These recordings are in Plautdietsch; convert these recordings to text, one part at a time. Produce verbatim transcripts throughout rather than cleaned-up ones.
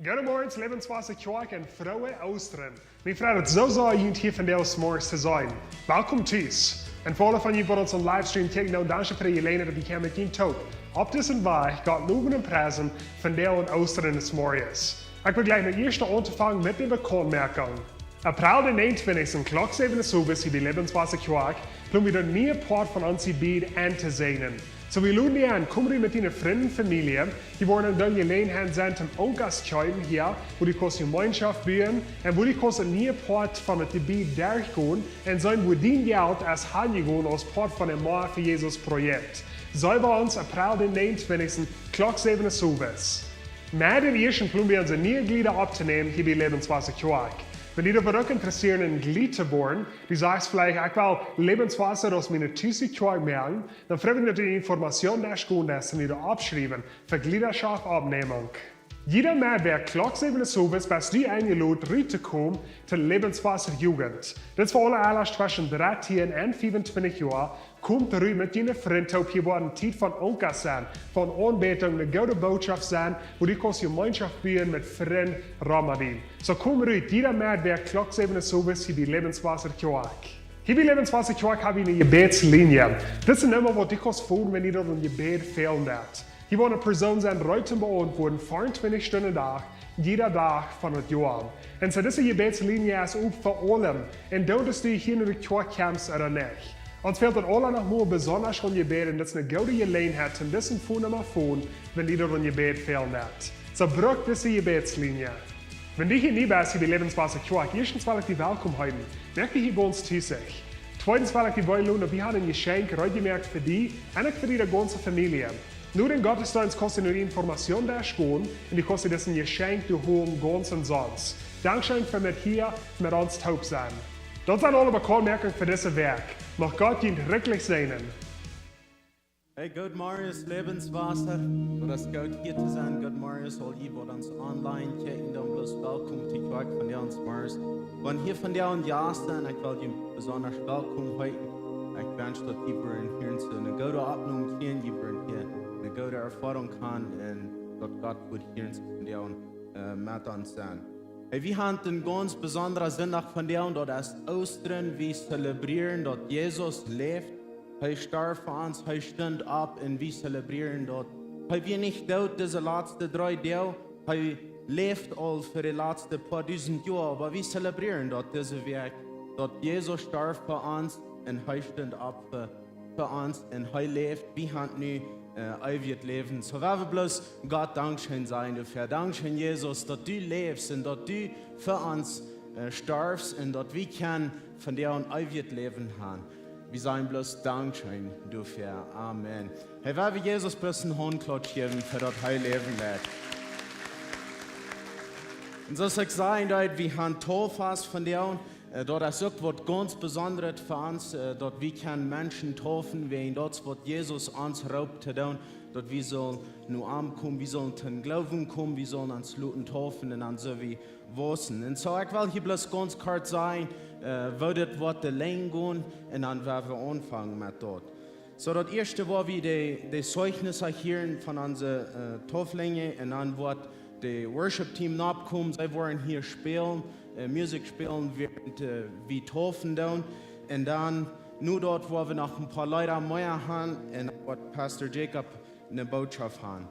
Goodemorjes, Lebenswasser Kjoakj, un frooje Oostren. Wie freien ons soo sea, junt hia vondoag zemorjes to seenen. Welkom tus. Un fa aule von junt waut ons aum Livestream kjikjen, dan dankscheen fa de Jeläajenheit daut wie kjennen met junt toop opp disen Wajch Gott lowen un priesen vondoag aun Oostren zemorjes. Ekj well jlikj met daut ieeschte aunfangen met de Bekauntmoakjunk. April dän näajenuntwintichsten, Klock säwen Uhr zemorjes hia bie Lebenswasser Kjoakj, plon wie daut niee Poat von onse Jebied auntoseenen. Soo wie loden die aun, komm rut met diene Frind un Famielje. Dee woaren dan Jeläajenheit sennen toom Onkas kjeepen hia, wua du kaust Jemeenschoft buen un wua du kaust een niee Poat von daut Jebied derchgonen un seenen wua dien Jelt es hanjegonen aus Poat von daut Moa fa Jesus Projekt. See bie ons April dän näajenuntwintichsten, Klock säwen Uhr zemorjes. Met daut ieeschte plon wie onse niee Jlieda opptonämen hia bie Lebenswasser Kjoakj. Wan die daut uk interesseet een Jlied to woaren, du sajchst veleicht, ekj well Lebenswasser aus miene Tus Kjoakj moaken, dan frei wie daut du de Information derchgonen deist un die daut oppschriewen fa Jliedaschoft Oppnämunk. Jieda Medwäakj Klock säwen Uhr zemorjes best du enjeloden rut to komen to Lebenswasser Jugend. Dit es fa aule Alders tweschen dartieen un fiefuntwintich Joa. Komm rut met diene Frind toop, hia woat eene Tiet von Onkas sennen, von Aunbädunk, eene goode Botschoft sennen, wua du kaust Jemeenschoft buen met Frind rom die. Soo komm rut, jieda Medwäakj Klock säwen Uhr zemorjes hia bie Lebenswasser Kjoakj. Hia bie Lebenswasser Kjoakj hab wie eene Jebädslinie. Dit es eene Numma waut du kaust fonen, wan die daut aun Jebäd fälen deit. Hia woat eene Persoon sennen reed toom beauntwuaden, veeauntwintich Stunden Dach, jieda Dach von daut Joa. Un soo dise Jebädslinie es op fa aulem, un daut es du hia no de Kjoakj kjemst ooda nich. Ons fält daut aula noch mol besonda aun Jebäd, un dit es eene goode Jeläajenheit toom dise Phonenumma fonen, wan die daut aun Jebäd fälen deit. Soo bruk dise Jebädslinie. Wan du hia nie best hia bie Lebenswasser Kjoakj, ieeschtens well ekj die welkom heeten. Moak die hia gaunz tusich. Tweedens well ekj die weeten, daut wie haben een Jeschenkj reed jemoakt fa die un uk fa diene gaunze Famielje. No dän Gottesdeenst kaust du no de Information Desk gonen un du kaust dit Jeschenkj doa holen gaunz omsonst. Dankscheen fa met hia met ons toop sennen. Daut sent aule Bekauntmoakjungen fa dise Wäakj. Mucht Gott junt rikjlich säajnen. Hey, goodemorjes, Lebenswasser. Daut es goot hia to sennen. Goodemorjes, aul jie waut ons online kjikjen, dan bloos welkom to Kjoakj vondoag zemorjes. Wan hia vondoag Jast sent, ekj well junt besonda welkom heeten. Ekj wensch daut jie woaren hia soo eene goode Oppnam kjrieen, jie woaren hia eene goode Erfoarunk haben un daut Gott woat hia vondoag, äh, met ons sennen. Hey, wie haben een gaunz besondra Sindach vondoag, daut es Oostren. Wie zelebrieren daut Jesus läft. Hee storf fa ons, hee stunt opp un wie zelebrieren daut. Hee wia nich doot dise latste dree Doag, hee läft aul fa de latste poa dusent Joa, oba wie zelebrieren daut dise Wäakj, daut Jesus storf fa ons un hee stunt opp fa, fa ons un hee läft. Wie haben nu, äh, eewjet Läwen. Soo well wie bloos Gott Dankscheen sajen doafäa. Dankscheen, Jesus, daut du läfst un daut du fa ons, äh, storfst un daut wie kjennen vondoag eewjet Läwen haben. Wie sajen bloos Dankscheen doafäa. Amen. Hey, well wie Jesus bloos eene Hauntklotsch jäwen fa daut hee läwen deit. Un soo aus ekj säd, daut wie haben Tauffast vondoag, äh, daut es uk waut gaunz Besondret fa ons, äh, daut wie kjennen Menschen taufen, wäajen daut es waut Jesus ons roopt to doonen, daut wie sellen no am komen, wie sellen toom Gloowen komen, wie sellen ons loten taufen un dan soo wie wausen. Un soo, ekj well hia bloos gaunz kort sajen, äh, woo dit woat de Lenj gonen, un dan woa wie aunfangen met daut. Soo, daut ieeschte woa wie de, de Zeugnis hieren von onse, äh, Tauflinje, un dan woat de Worship Team nopp komen, see woaren hia spälen, äh, Musikj spälen, wäarent, äh, wie taufen doonen. Un dan, no daut woa wie noch een poa Leeda mea haben, un dan woat Pastor Jacob eene Botschoft haben.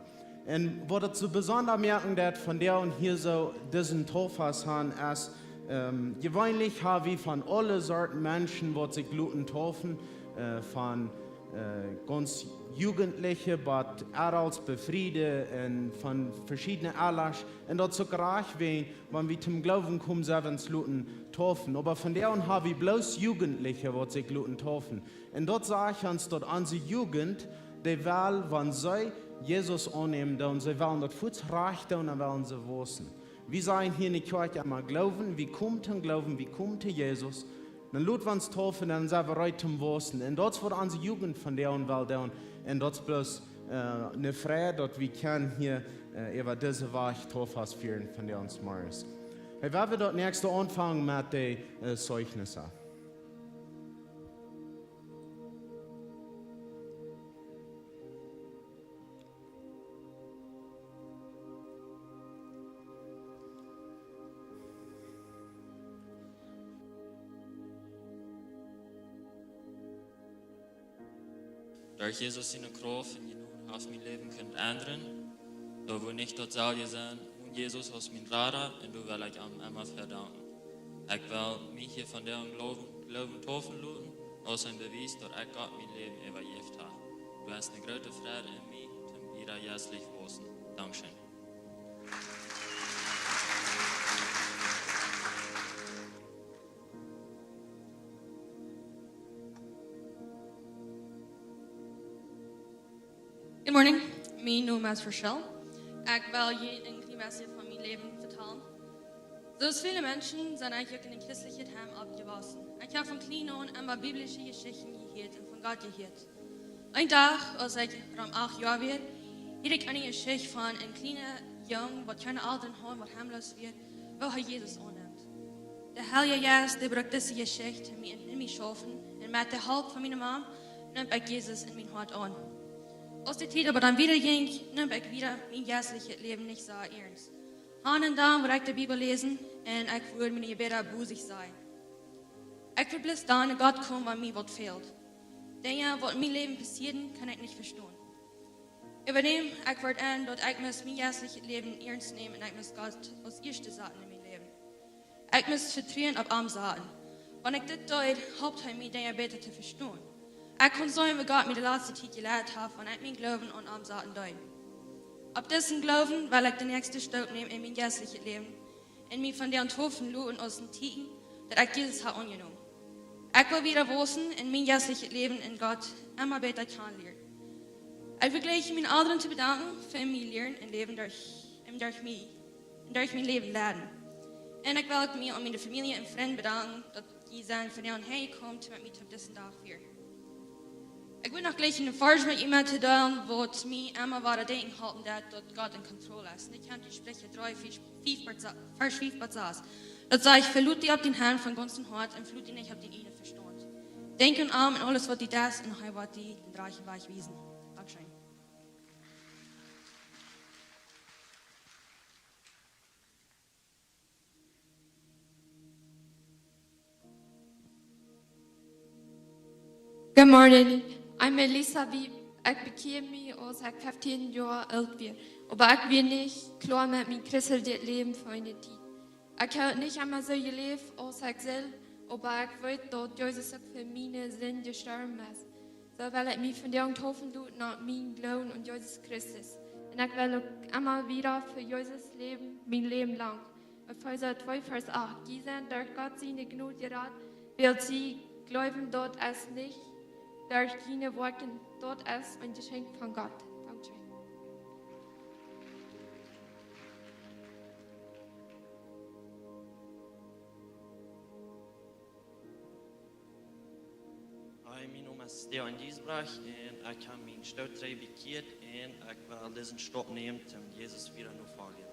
Un waut et soo besonda moaken deit vondoag hia soo disen Tauffast haben es, ähm, jeweenlich ha wie von aule Sorten Menschen waut sikj loten taufen, äh, von, äh, gaunz Jugentliche bat Adults, Befriede un von veschiedne Alders. Un daut es uk rajcht, wäajen wan wie toom Gloowen komen, sell wie ons loten taufen. Oba vondoag ha wie bloos Jugentliche waut sikj loten taufen. Un daut sajcht ons daut onse Jugent, dee well, wan see Jesus aunnämen, dan see wellen daut fuaz rajcht doonen, dan wellen see wausen. Wie sajen hia enne Kjoakj emma Gloowen, wie komen toom Gloowen, wie komen to Jesus. Dan lot wie ons taufen, dan sent wie reed toom wausen. Un daut es waut onse Jugent vondoag well doonen. Un daut es bloos, äh, eene Freid daut wie kjennen hia, äh, äwa dise Wäakj Tauffast fieren vondoag zemorjes. Hey, woa wie daut näakjste aunfangen met de, äh, Zeichnis. Derch Jesus siene Krauft un Jnod haft mien Läwen kunt endren. Daut wudd nich daut selwje sennen onen Jesus aus mien Rada, un doa well ekj am emma fa danken. Ekj well mie hia vondoag em Gloowen, Gloowen deepen loten, aus een Bewies, daut ekj Gott mien Läwen äwajäft hab. Doa es eene groote Freid en mie, toom wieda jeistlich wausen. Dankscheen. Good morning. Mien Nomen es Rochelle. Ekj well junt een kjlien bät von mien Läwen vetalen. Soo aus väle Menschen sie ekj uk en een christlichet Heim oppjewossen. Ekj hab von kjlien aun emma biblische Jeschichten jehieet un von Gott jehieet. Een Dach, aus ekj rom acht Joa wia, hieed ekj eene Jeschicht von een kjliena Jung, waut kjeene Elren haud, waut hemloos wia, woo hee Jesus aunneem. De Heilje Jeist, dee brukt dise Jeschicht en mie, en mie schaufen, un met de Help von miene Mam neem ekj Jesus en mien Hoat aun. Aus de Tiet oba dan wieda jinkj, neem ekj wieda mien jeistlichet Läwen nich soo iernst. Hia un doa wudd ekj de Bibel läsen un ekj wudd miene Jebäda bosich sajen. Ekj wudd bloos dan no Gott komen, wan mie waut fäld. Dinja, waut en mien Läwen passieeden, kunn ekj nich vestonen. Äwadäm, ekj wort en, daut ekj must mien jeistlichet Läwen iernst nämen un ekj must Gott aus ieeschte saten en mien Läwen. Ekj must Vetruen opp am saten. Wan ekj dit deed, holp hee mie Dinja bäta to vestonen. Ekj kunn seenen, woo Gott mie de latste Tiet jeleit haft, wan ekj mienen Gloowen aun am saten deed. Opp disen Gloowen well ekj de näakjste Stap nämen en mien jeistlichet Läwen un mie von dee aunthoofen loten aus een Tieekjen, daut ekj Jesus hab aunjenomen. Ekj well wieda wausen un mien jeistlichet Läwen en Gott emma bäta kjanen lieren. Ekj well jlikj miene Elren to bedanken fa mien Lieren un Läwen derch, un derch mie, un derch mien Läwen leiden. Un ekj well uk mie aun miene Famielje un Frind bedanken, daut jie sent vondoag häajekomen, met mie toom disen Dach fieren. Ekj wull noch jlikj een Varsch met junt metdeelen, waut mie emma wada denkjen halpen deit, daut Gott en Kontroll es. Un ekj hab de Spricha dree, Varsch fief bat sa-, Varsch fief bat sas. Daut sajcht: "Veloot die opp dän Herrn von gaunzem Hoat un veloot die nich opp dän ieejnen Vestaunt. Denkj aun am en aules, waut du deist, un hee woat die dän rajchten Wajch wiesen." Dankscheen. Good morning. I'm Melissa Wiebe. Ekj bekjeed mie, aus ekj feftieen Joa oolt wia. Oba ekj wia nich kloa met mien christeljet Läwen fa eene Tiet. Ekj haud nich emma soo jeläft, aus ekj sull, oba ekj weet, daut Jesus uk fa miene Sind jestorwen es. Soo well ekj mie vondoag deepen loten aun mienen Gloowen aun Jesus Christus. Un ekj well uk emma wieda fa Jesus läwen, mien Läwen lang. Efeesa twee, Varsch acht: "Jie sent derch Gott siene Jnod jerat, wiels jie jleewen, daut es nich derch june Woakjen, daut es een Jeschenkj von Gott." Dankscheen. Hi, mien Nomen es Stefan Giesbrecht un ekj hab mie een Stoot trigj bekjeat un ekj well disen Stap nämen, om Jesus wieda notofoljen.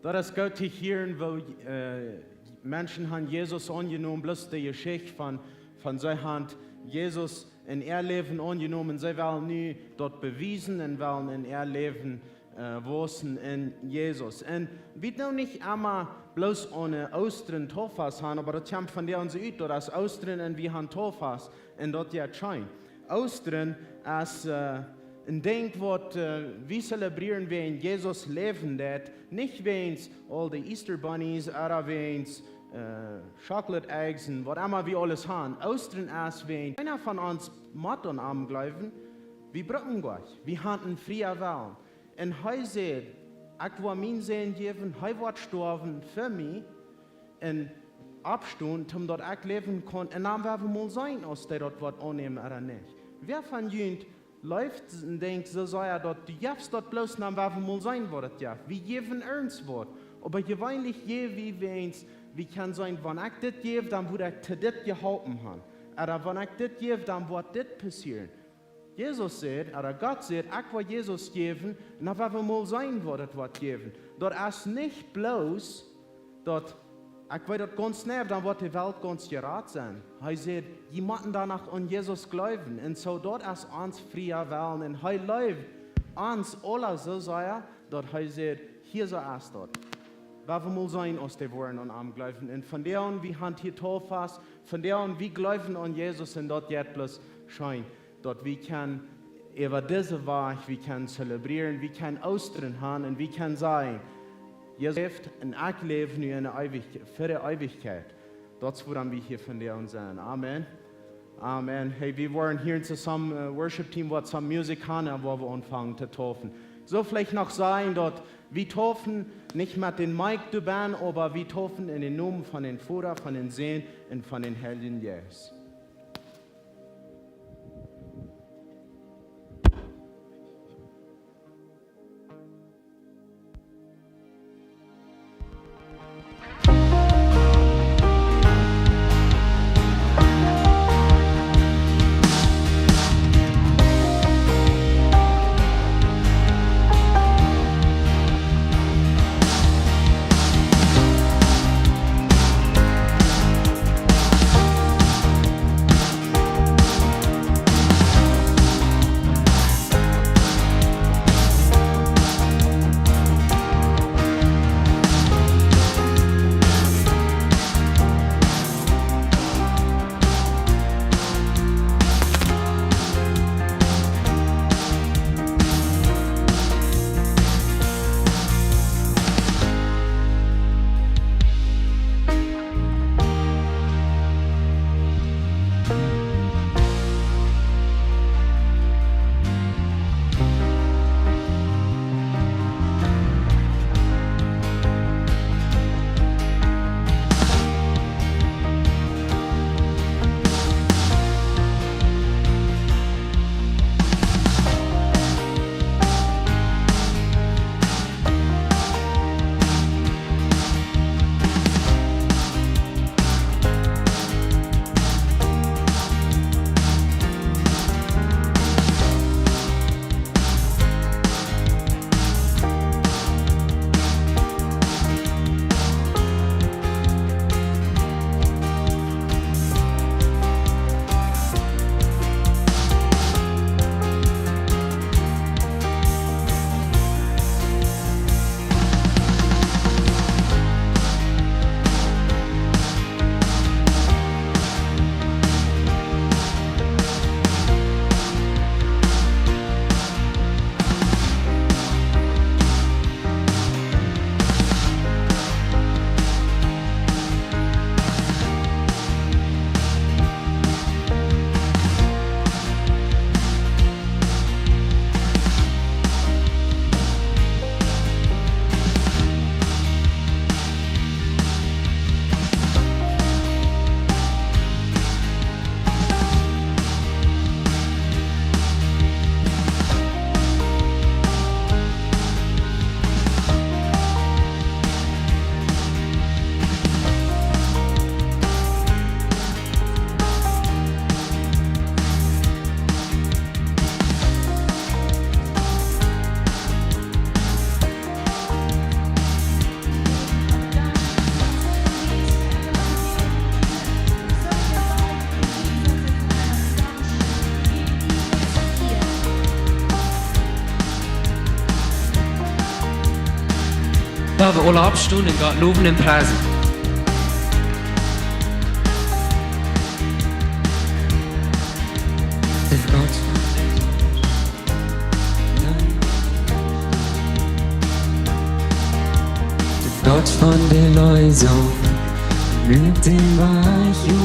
Daut es goot to hieren, woo, äh, Menschen haben Jesus aunjenomen, bloos de Jeschicht von, von see haben Jesus en äa Läwen aunjenomen. See wellen nu daut bewiesen un wellen en äa Läwen, äh, wausen en Jesus. Un wie doonen nich emma bloos aun Oostren Tauffast haben, oba daut kjemt von dee aun sikj ut, daut es Oostren un wie haben Tauffast un daut jeit scheen. Oostren es, äh, een Dinkj, waut, äh, wie zelebrieren, wäajen Jesus läwen deed, nich wäajen aul de Easter Bunnies, ooda wäajen, äh, Chocolate Eggs un waut emma wie aules haben. Oostren es wäajen eena von ons mott aun am jleewen, wie brucken Gott. Wie haben een frieen Wellen. Un hee säd: "Ekj woa mienen Sän jäwen, hee woat stoawen fa mie un oppstonen, om daut ekj läwen kaun. Un dan woa wie mol seenen, aus dee daut woat aunnämen ooda nich." Wäa von junt jleeft un denkjt soo sea, daut du jefst daut bloos, dan woa wie mol seenen, waut et jeft? Wie jäwen irjent waut. Oba jeweenlich jäw wie wäajen, wie kjennen seenen, wan ekj dit jäw, dan woa ekj to dit jeholpen haben. Ooda wan ekj dit jäw, dan woat dit passieren. Jesus säd, ooda Gott säd: "Ekj woa Jesus jäwen, un dan woa wie mol seenen, waut et woat jäwen." Daut es nich bloos daut, ekj weet daut gaunz nau, dan woat de Welt gaunz jerat sennen. Hee säd: "Jie motten dan noch aun Jesus jleewen." Un soo, daut es ons frieen Wellen. Un hee leeft ons aula soo sea, daut hee säd: "Hia, soo es daut." Woa wie mol seenen aus dee woaren aun am jleewen. Un vondoag, wie haben hia Tauffast, vondoag, wie jleewen aun Jesus un daut jeit bloos scheen, daut wie kjennen äwa disen Wajch, wie kjennen zelebrieren, wie kjennen Oostren haben un wie kjennen sajen: Jesus läft un ekj läw nu enne Eewich-, fa de Eewichkjeit. Daut es wuarom wie hia vondoag sent. Amen. Amen. Hey, wie woaren hia toop, äh, Worship Team woat toop Musik haben, un woa wie aunfangen to taufen. Ekj sull veleicht noch sajen, daut wie taufen nich met dän Mike doabie, oba wie taufen en dän Nomen von dän Voda, von dän Sän un von dän Heiljen Jeist. Lot ons aula oppstonen un Gott lowen un priesen. De Gott, de Gott von de Erleesunk, met däm Wajch, jo.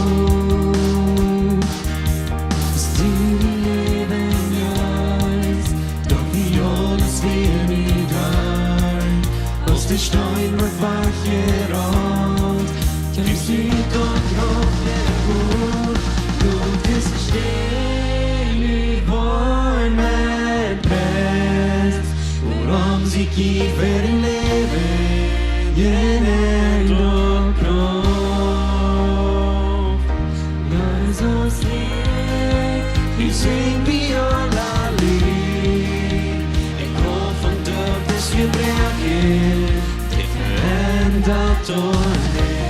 Best du de Läwen Jeist, doch wie aules wia mie doa, aus de Steen wort wajchjerollt, kjeem du Gott noch erhua, du best de Steen, wua mien Best, wuarom sikj hia fa een Läwen en de Krauft. Jesus, wie, wie sinjen die aula Lied. Ekj hop von daut es je bräakjen, ekj veendra daut nich.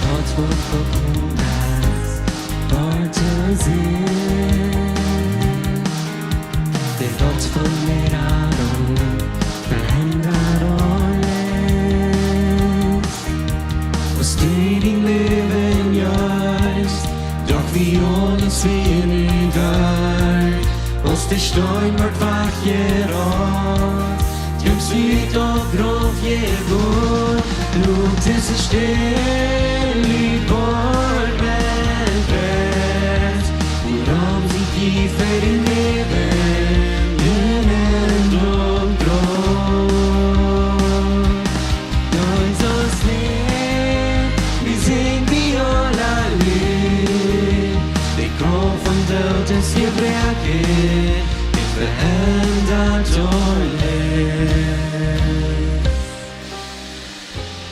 Gott woat von ons, woat to seenen. Aus du dien Läwen jeefst, doch wie aules wia nu doa. Aus de Storm woat wajchjerooft, kjemst du ut daut Grauf jegonen. Lot dise Städ lud woaren met Pries. Wuarom sie wie fa dien Läwen en daut Grauf? Deist ons Lied, wie sinj wie aula Lied. De Krauft vom Doot es jebroaken, et veendat aules.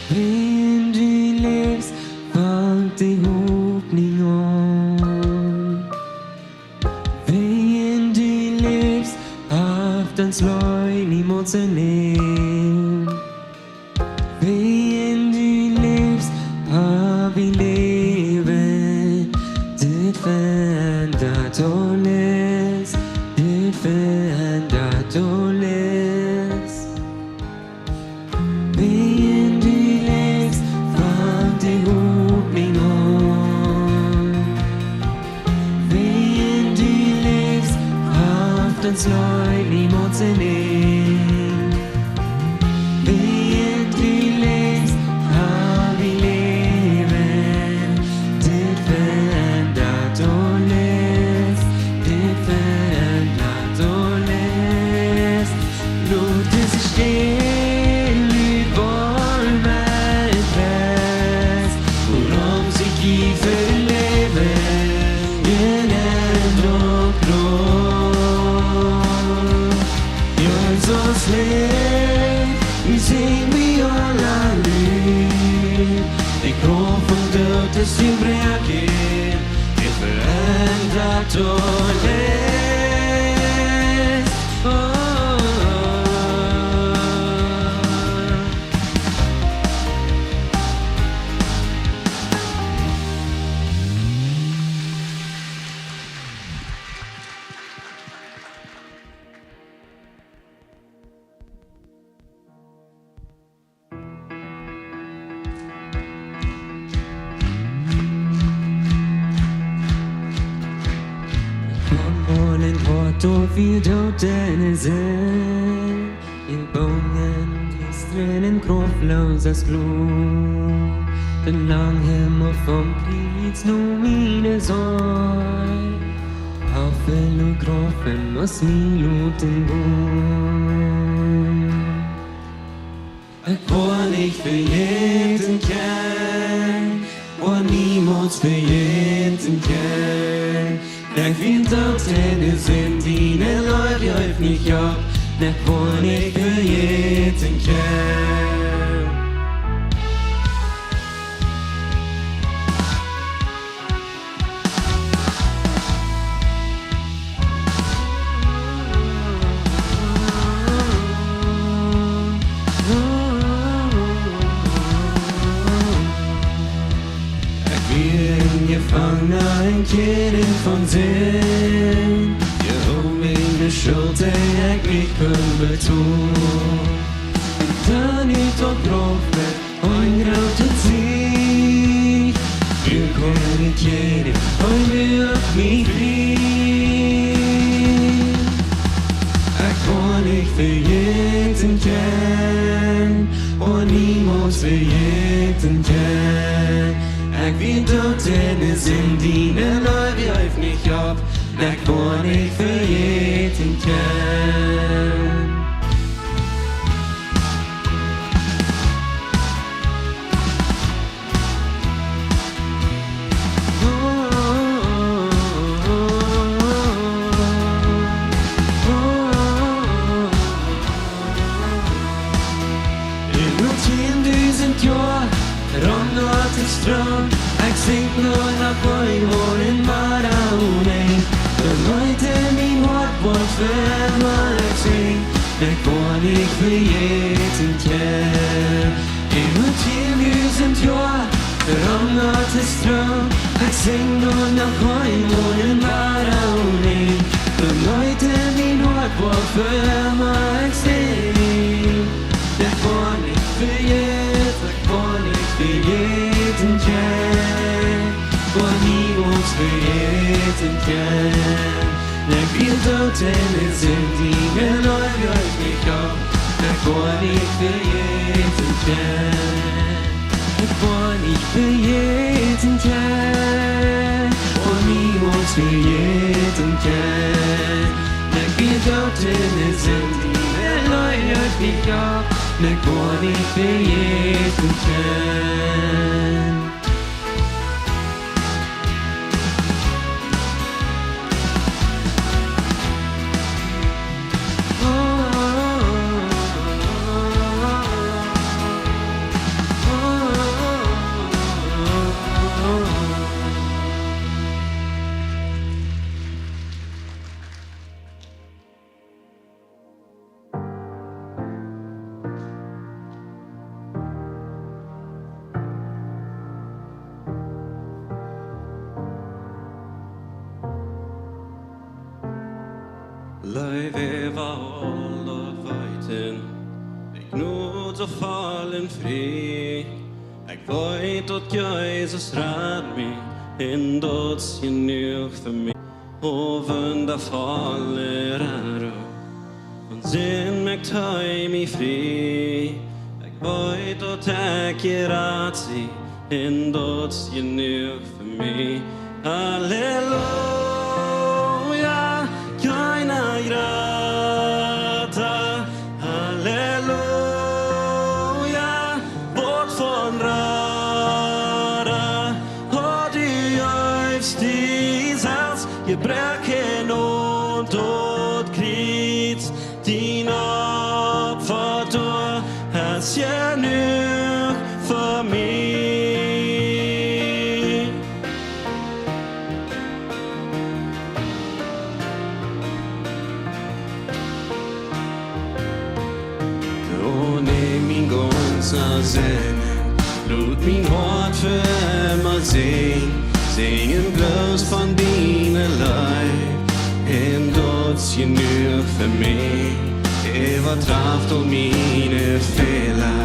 Wan du läfst, fangt de Hopninj aun. Wan du läfst, haft ons Leet niemols een Enj. Wan du läfst, hab wie Läwen, dit veendat aules, dit veendat aules. Wan du läfst, fangt de Hopninj aun. Wan du läfst, haft ons Leet niemols een Enj. Wan du läfst, hab wie Läwen, dit veendat aules, dit veendat aules. Lot dise Städ lud woaren met Pries. Wuarom sie wie fa dien Läwen en daut Grauf? Deist ons Lied, wie sinj wie aula Lied. De Krauft vom Doot es jebroaken, et veendat aules. Oh, oh, oh. Von Holen Hoat doa wia doot en de Senn, en Boom en Diestren en Krauftloosem Gloom. Dan lang Himmel vom Kjriez no miene Seel, auf Himmel Krauft aus mie loten gonen. Ekj woa nich vejäten kjennen, woa niemols vejäten kjennen. Ekj weet daut diene Sind, diene Leew jeef nich opp. Ekj woa nich vejäten kjennen. Ekj wia een Jefangna, een Kjennich von Sind. Jie hoolen miene Schult, dee ekj nich kunn betolen. Dan ut daut Grauf met een grooten Siech. Nu kjeem de Kjennich, hee muak mie frie. Ekj woa nich vejäten kjennen, woa niemols vejäten kjennen. Ekj weet daut diene Sind, diene Leew jeef nich opp. Ekj woa nich vejäten kjennen. Äwa tieen dusent Joa rom daut Stroom, ekj sinkj noch emol en Maraune. De Leew en mien Hoat woat fa emma ekj sinj, ekj woa nich vejäten kjennen. Äwa tieen dusent Joa rom daut Stroom, ekj sinkj noch emol en Maraune. De Leew en mien Hoat woat fa emma ekj sinj, ekj woa nich vejäten, ekj woa nich vejäten. Sinden, dee leet nich opp, daut kaun ekj vejäten kjennen. Daut kaun ekj vejäten kjennen. Un niemols vejäten kjennen. Daut ekj doot enne Sind, dee leet nich opp, daut kaun ekj vejäten kjennen. Leew, wie wellen daut weeten, de Jnod soo voll un frie. Ekj weet, daut Jesus rat mie, un daut es jenuach fa mie. O wundafolle Radunk, von Sind moakt hee mie frie. Ekj weet, daut ekj jerat sie, un daut es jenuach fa mie. Halleluja, kjeena jrata. Halleluja, waut von Rara, o du jeefst die selfst, jebroaken aun daut Kjriez, dien Opfa doa es jenuach fa mie. O nemm mien gaunzet Sennen, lot mien Hoat fa emma sinjen, sinjen bloos von diene Leew, un daut es jenuach fa mie. Äwa traft aul miene Fäla,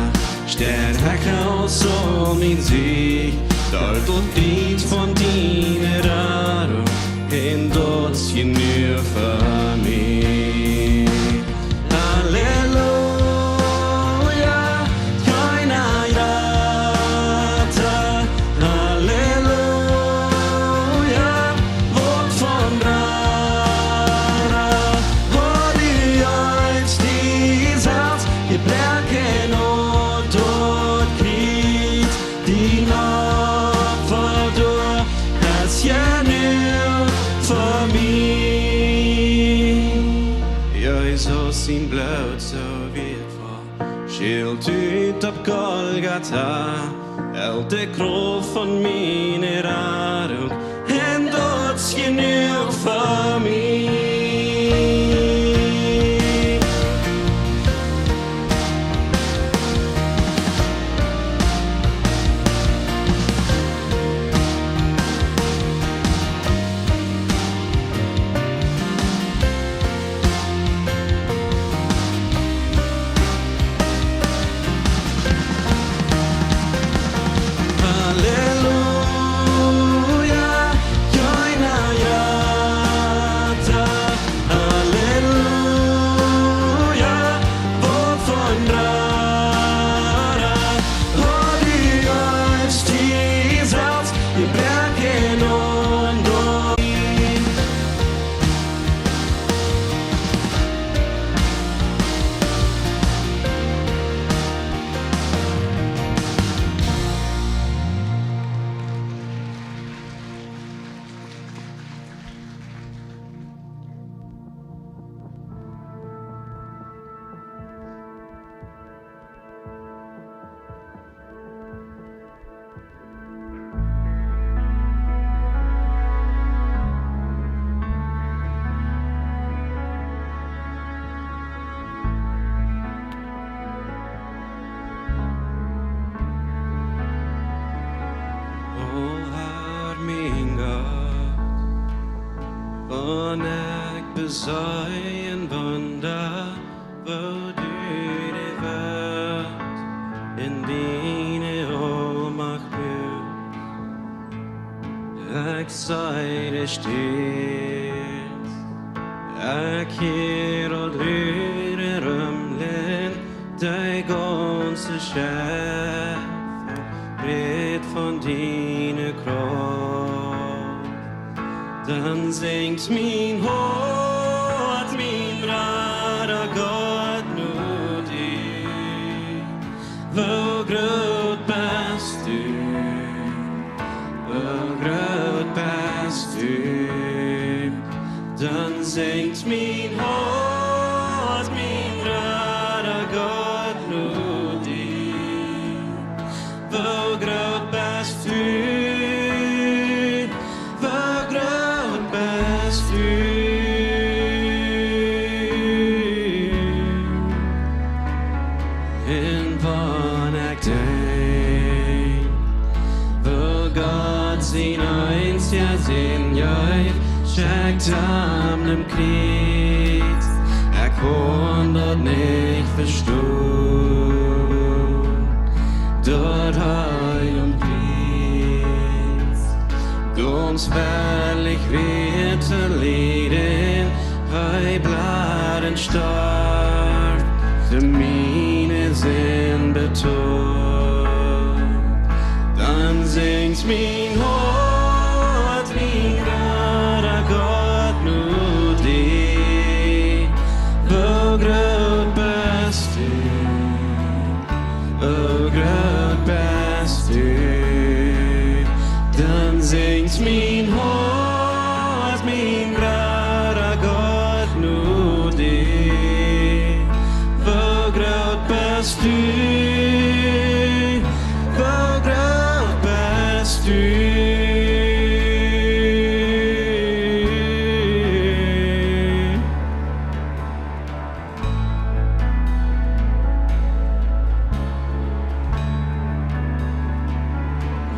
stäakj aus aul mien Sieg, daut doa Liet von diene Radunk, un daut es jenuach fa mie. Halleluja, kjeena jrata. Halleluja, waut von Rara, o du jeefst die selfst, jebroaken aun daut Kjriez, dien Opfa doa es jenuach fa mie. Jesus sien Bloot soo wieetvoll, schelt ut opp Golgata, helt de Krauft von miene Radunk, un daut es jenuach fa mie. Halleluja, kjeena jrata. Halleluja, waut von Rara, o du jeefst die selfst, jebroaken aun daut O Har mien Gott, wan ekj beseenen wunda, woo du de Welt en diene Aulmacht bust. Ekj see de Städ, Ekj hia aul hüre Rumlen, de gaunze Schepfunk rät von diene Krauft. Dan sinjt mien Hoat, mien Rada Gott, no die. Woo groot best du, woo groot best du. Dan sinjt mien Hoat, mien Rada Gott, no die. Woo groot best du, woo groot best du. Un wan ekj denkj, woo Gott sien eensja Sän jeef, schekjt am aum Kjriez. Ekj kaun daut nich vestonen, daut hee aum Kjriez gaunz wellich wia to lieden. Hee bleef un storf, toom miene Sind betolen. Dan sinjt mien Hoat, mien Rada Gott, no die. Woo groot best du, woo groot best du. Dan sinjt mien Hoat, mien Rada Gott, no die. Woo groot best du, woo groot best du.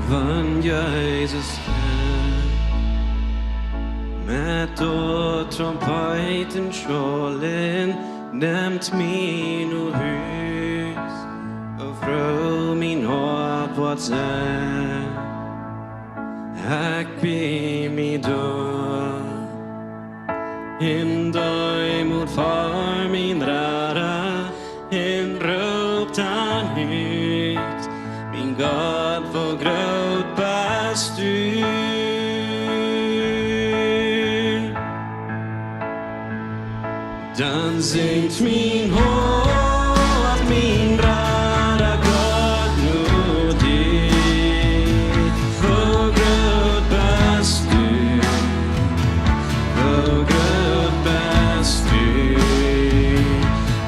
Wan Jesus kjemt met de Trompeeten schollen, nemt mie no Hus, o froo mien Hoat woat sennen. Ekj bie mie doa en Deemoot ver mien Rada un roop dan ut: Mien Gott, woo groot best du. Dan sinjt mien Hoat, mien Rada Gott, no die. Woo groot best du, woo groot best du.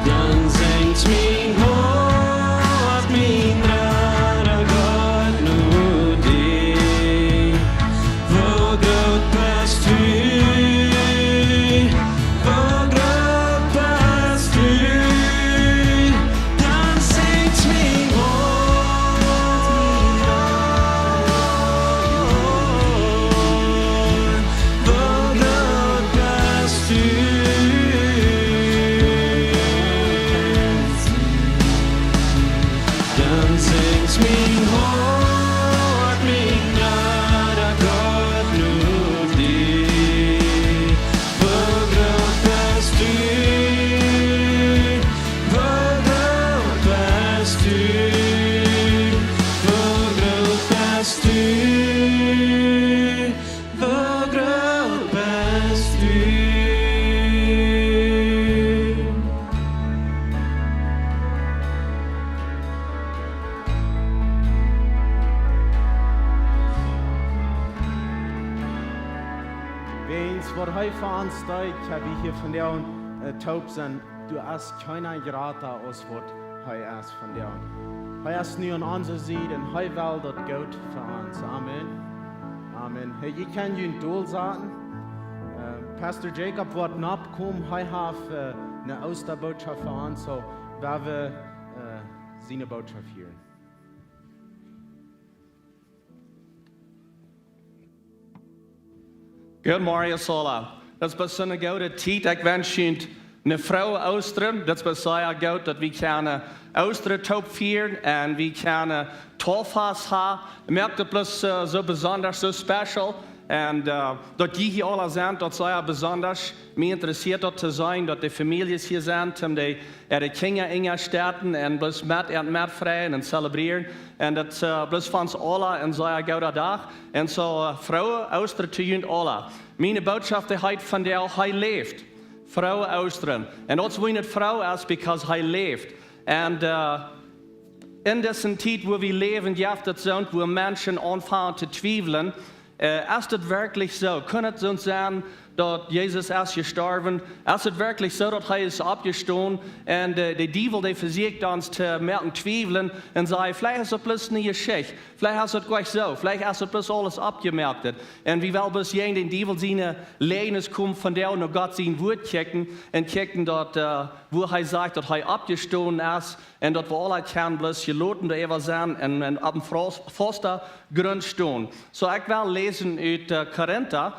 Dan sinjt mien Hoat, mien Rada Gott, no die. Woo groot best du, woo groot best du. Dan sinjt mien Hoat, woo groot best du. Dan sinjt mien Hoat, mien Rada Gott, no die. Woo groot best du, woo groot best du, woo groot best du. Woo groot best du. Wäajens waut hee fa ons deed, kjenn wie hia vondoag, äh, toop sennen. Doa es kjeena jrata aus waut hee es vondoag. Hee es nu aun onse Sied un hee well daut Goode fa ons. Amen. Amen. Hey, jie kjennen junt dolsaten. Äh, Pastor Jacob woat nopp komen. Hee haft, äh, eene Oostabootschoft fa ons. So, woa wie, äh, siene Bootschoft hieren. Good morning, Sola. Daut es bie soone goode Tiet. Ekj wensch junt eene frooe Oostren. Daut es bie sea goot, daut wie kjennen Oostren toop fieren un wie kjennen Tauffast haben. Moakt daut bloos, äh, soo besonda, soo special. Un daut jie hia aula sent, daut es sea besondasch. Mie interessieet daut to seenen, daut de Famieljes hia sent, om de äare Kjinja enja stäten un bloos met an met freien un zelebrieren. Un daut bloos fa ons aula een sea gooda Dach. Un soo, froo Oostren to junt aula. Miene Bootschoft, dee heet vondoag: Hee läft. Froo Oostren. Un daut es wuarom daut froo es, because hee läft. Un en dise Tiet, wua wie läwen, jeft daut soont, wua Menschen aunfangen to twiewlen. Es daut werkjlich soo? Kunn daut soont sennen, daut Jesus es jestorwen? Es daut werkjlich soo, daut hee es oppjestonen? Un de Diewel, dee vesieekjt ons to moaken twiewlen un sajcht: Veleicht es daut bloos ne Jeschicht. Veleicht es daut goanich soo. Veleicht es daut bloos aules oppjemoakt. Un wie wellen bloos jäajen dän Diewel siene Läajes komen vondoag no Gott sien Wuat kjikjen un kjikjen daut, wua hee sajcht, daut hee oppjestonen es. Un daut wie aula kjennen bloos jeloten doaräwa sennen un opp een fausta Grunt stonen. Soo, ekj well läsen ut Korinta,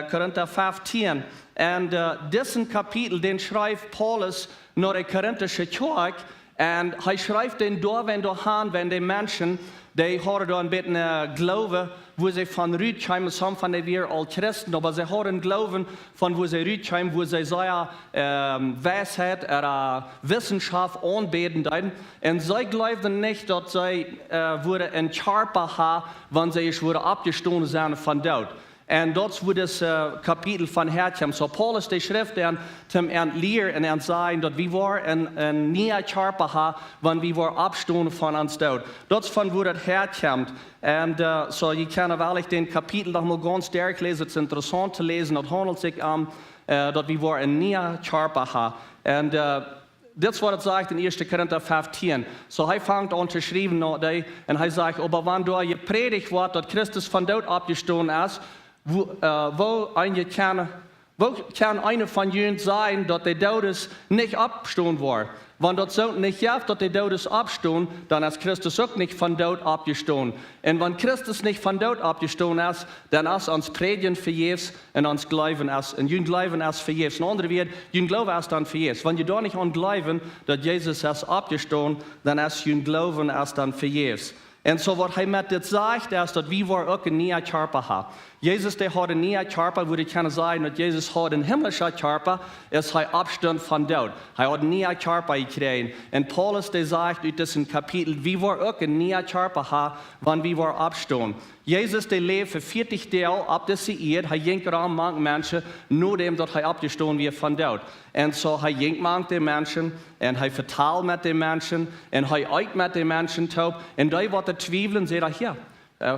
Korinta fieftieen. Un disen Kapitel, dän schreef Paulus no de korintische Kjoakj. Un hee schreef dän doawäajen doa han, wäajen de Menschen, dee hauden doa een bät Gloowen, wua see von rutkjeemen. Some von dee wieren aul Christen, oba see hauden Gloowen von wua see rutkjeemen, wua see sea Weisheit ooda Wissenschaft aunbäden deeden. Un see jleewden nich, daut see wudden een Kjarpa han, wan see ieescht wudden oppjestonen sennen vom Doot. Un daut es wua dit Kapitel von häakjemt. Soo, Paulus, dee schreef dan toom an lieren un an sajen, daut wie woaren een nieen Kjarpa han, wan wie woaren oppstonen von ons Doot. Daut es von wua daut häakjemt. Un soo, jie kjennen wellich dän Kapitel noch mol gaunz derchläsen. Daut es interessaunt to läsen. Daut haundelt sikj om daut wie woaren een nieen Kjarpa han. Un dit es waut et sajcht en Ieeschte Korinta fieftieen. Soo, hee fangt aun to schriewen no dee un hee sajcht: Oba wan doa jeprädicht woat, daut Christus vom Doot oppjestonen es, woo, woo kjennen, woo kjennen eena von junt sajen, daut de Doodes nich oppstonen woaren? Wan daut soont nich jeft, daut de Doodes oppstonen, dan es Christus uk nich vom Doot oppjestonen. Un wan Christus nich vom Doot oppjestonen es, dan es ons Prädjen vejäfs un ons Gloowen es, un jun Gloowen es vejäfs. En aundre Wieed, jun Gloowen es dan vejäfs. Wan jie doa nich aun gloowen, daut Jesus es oppjestonen, dan es jun Gloowen es dan vejäfs. Un soo, waut hee met dit sajcht, es daut wie woaren uk een nieen Kjarpa han. Jesus, dee haud een nieen Kjarpa, wua wie kjennen sajen, daut Jesus haud een himmlischen Kjarpa, aus hee oppstunt vom Doot. Hee haud een nieen Kjarpa jekjräajen. Un Paulus, dee sajcht ut disen Kapitel, wie woaren uk een nieen Kjarpa han, wan wie woaren oppstonen. Jesus, dee läwd fa vieetich Doag opp dise Ieed, hee jinkj rom mank Menschen, nodäm daut hee oppjestonen wia vom Doot. Un soo, hee jinkj mank de Menschen, un hee vetald met de Menschen, un hee eet met de Menschen toop, un dee, waut doa twiewlen, säden: Hia,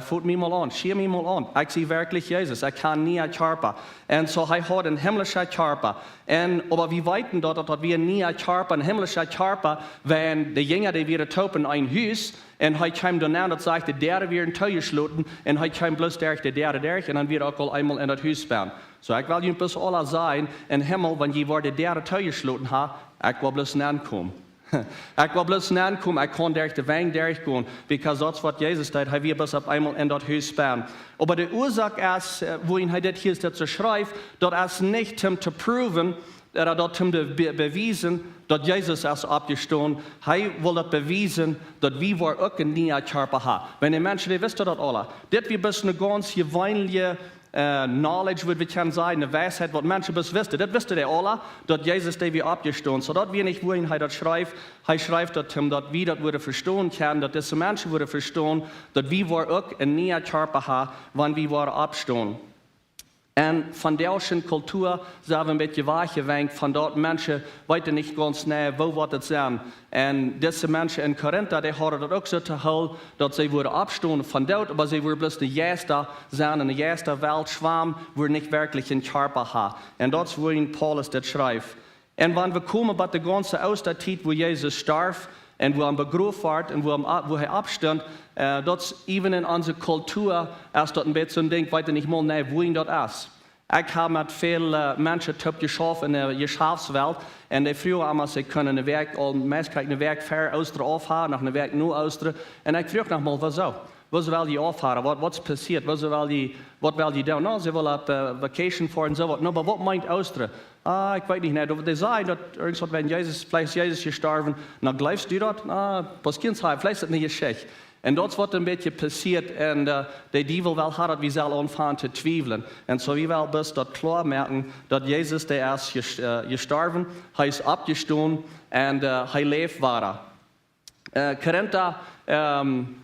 fot mie mol aun, schia mie mol aun, ekj sie werkjlich Jesus, ekj ha een nieen Kjarpa. Un soo, hee haud een himmlischen Kjarpa. Un, oba wie weeten daut, daut wia een nieen Kjarpa, een himmlischen Kjarpa, wan de Jinja, dee wieren toop en een Hus, un hee kjeem doa nenn, daut sajcht, de Däaren wieren toojeschloten, un hee kjeem bloos derch de Däaren derch, un dan wia hee uk aul eemol en daut Hus benn. Soo, ekj well junt bloos aula sajen, em Himmel, wan jie woaren de Däaren toojeschloten han, ekj woa bloos nenn komen. Ekj woa bloos nenn komen, ekj kaun derch de Wenj derch gonen, because daut es waut Jesus deed, hee wia bloos opp eemol en daut Hus benn. Oba de Uasoak es, wuarom hee dit hia soo schrift, daut es nich om to proven, ooda daut om to be-, bewiesen, daut Jesus es oppjestonen. Hee well daut bewiesen, daut wie woaren uk een nieen Kjarpa han. Wan de Menschen, dee wisten daut aula. Dit wia bloos ne gaunz jeweenelje knowledge, wudd wie kjennen sajen, ne Weisheit, waut Menschen bloos wisten. Daut wisten dee aula, daut Jesus, dee wia oppjestonen. Soo daut wia nich, wuarom hee daut schrift. Hee schrift daut om, daut wie daut wudden vestonen kjennen, daut dise Menschen wudden vestonen, daut wie woaren uk een nieen Kjarpa han, wan wie woaren oppstonen. En vondoag en Kultua sent wie een bät wajchjewenjt von daut, Menschen weeten nich gaunz jeneiw, woo woat et sennen. En dise Menschen en Korinta, dee hauden daut uk soo to hoolen, daut see wudden oppstonen vom Doot, oba see wudden bloos de Jeista sennen, en de Jeistawelt schwamen, wudden nich werkjlich een Kjarpa han. En daut es, wuarom Paulus dit schrift. En wan wie komen bie de gaunze Oostatiet, wua Jesus storf, un wua hee begroft wort, un wua hee opp-, wua hee oppstunt, daut es even en onse Kultua, es daut een bät soon Dinkj, weet nich mol jeneiw, wuarom daut es. Ekj hab met väl Menschen toop jeschauft en de Jeschaftswelt, un dee fruagen emma, aus see kunnen ne Wäakj, aul meist kjrieech ekj ne Wäakj ver Oostren aufhaben, noch ne Wäakj no Oostren. Un ekj fruach noch mol: Wuasoo? Wuasoo well jie aufhaben? Waut, waut es passieet? Wuasoo well jie, waut well jie doonen? Na, see wellen opp vacation foaren un soo waut. Na, oba waut meent Oostren? Ah, ekj weet nich, nä, daut, dee sajen daut irjentwaut, wan Jesus, veleicht es Jesus jestorwen. Na, jleefst du daut? Na, bloos kjennen sajen, veleicht es et ne Jeschicht. Un daut es waut een bät passieet, un äh, de Diewel well haben, daut wie sellen aunfangen to twiewlen. Un soo wie wellen bloos daut kloa moaken, daut Jesus, dee es jes- äh, jestorwen, hee es oppjestonen un äh, hee läft wada. Äh, Korinta ähm,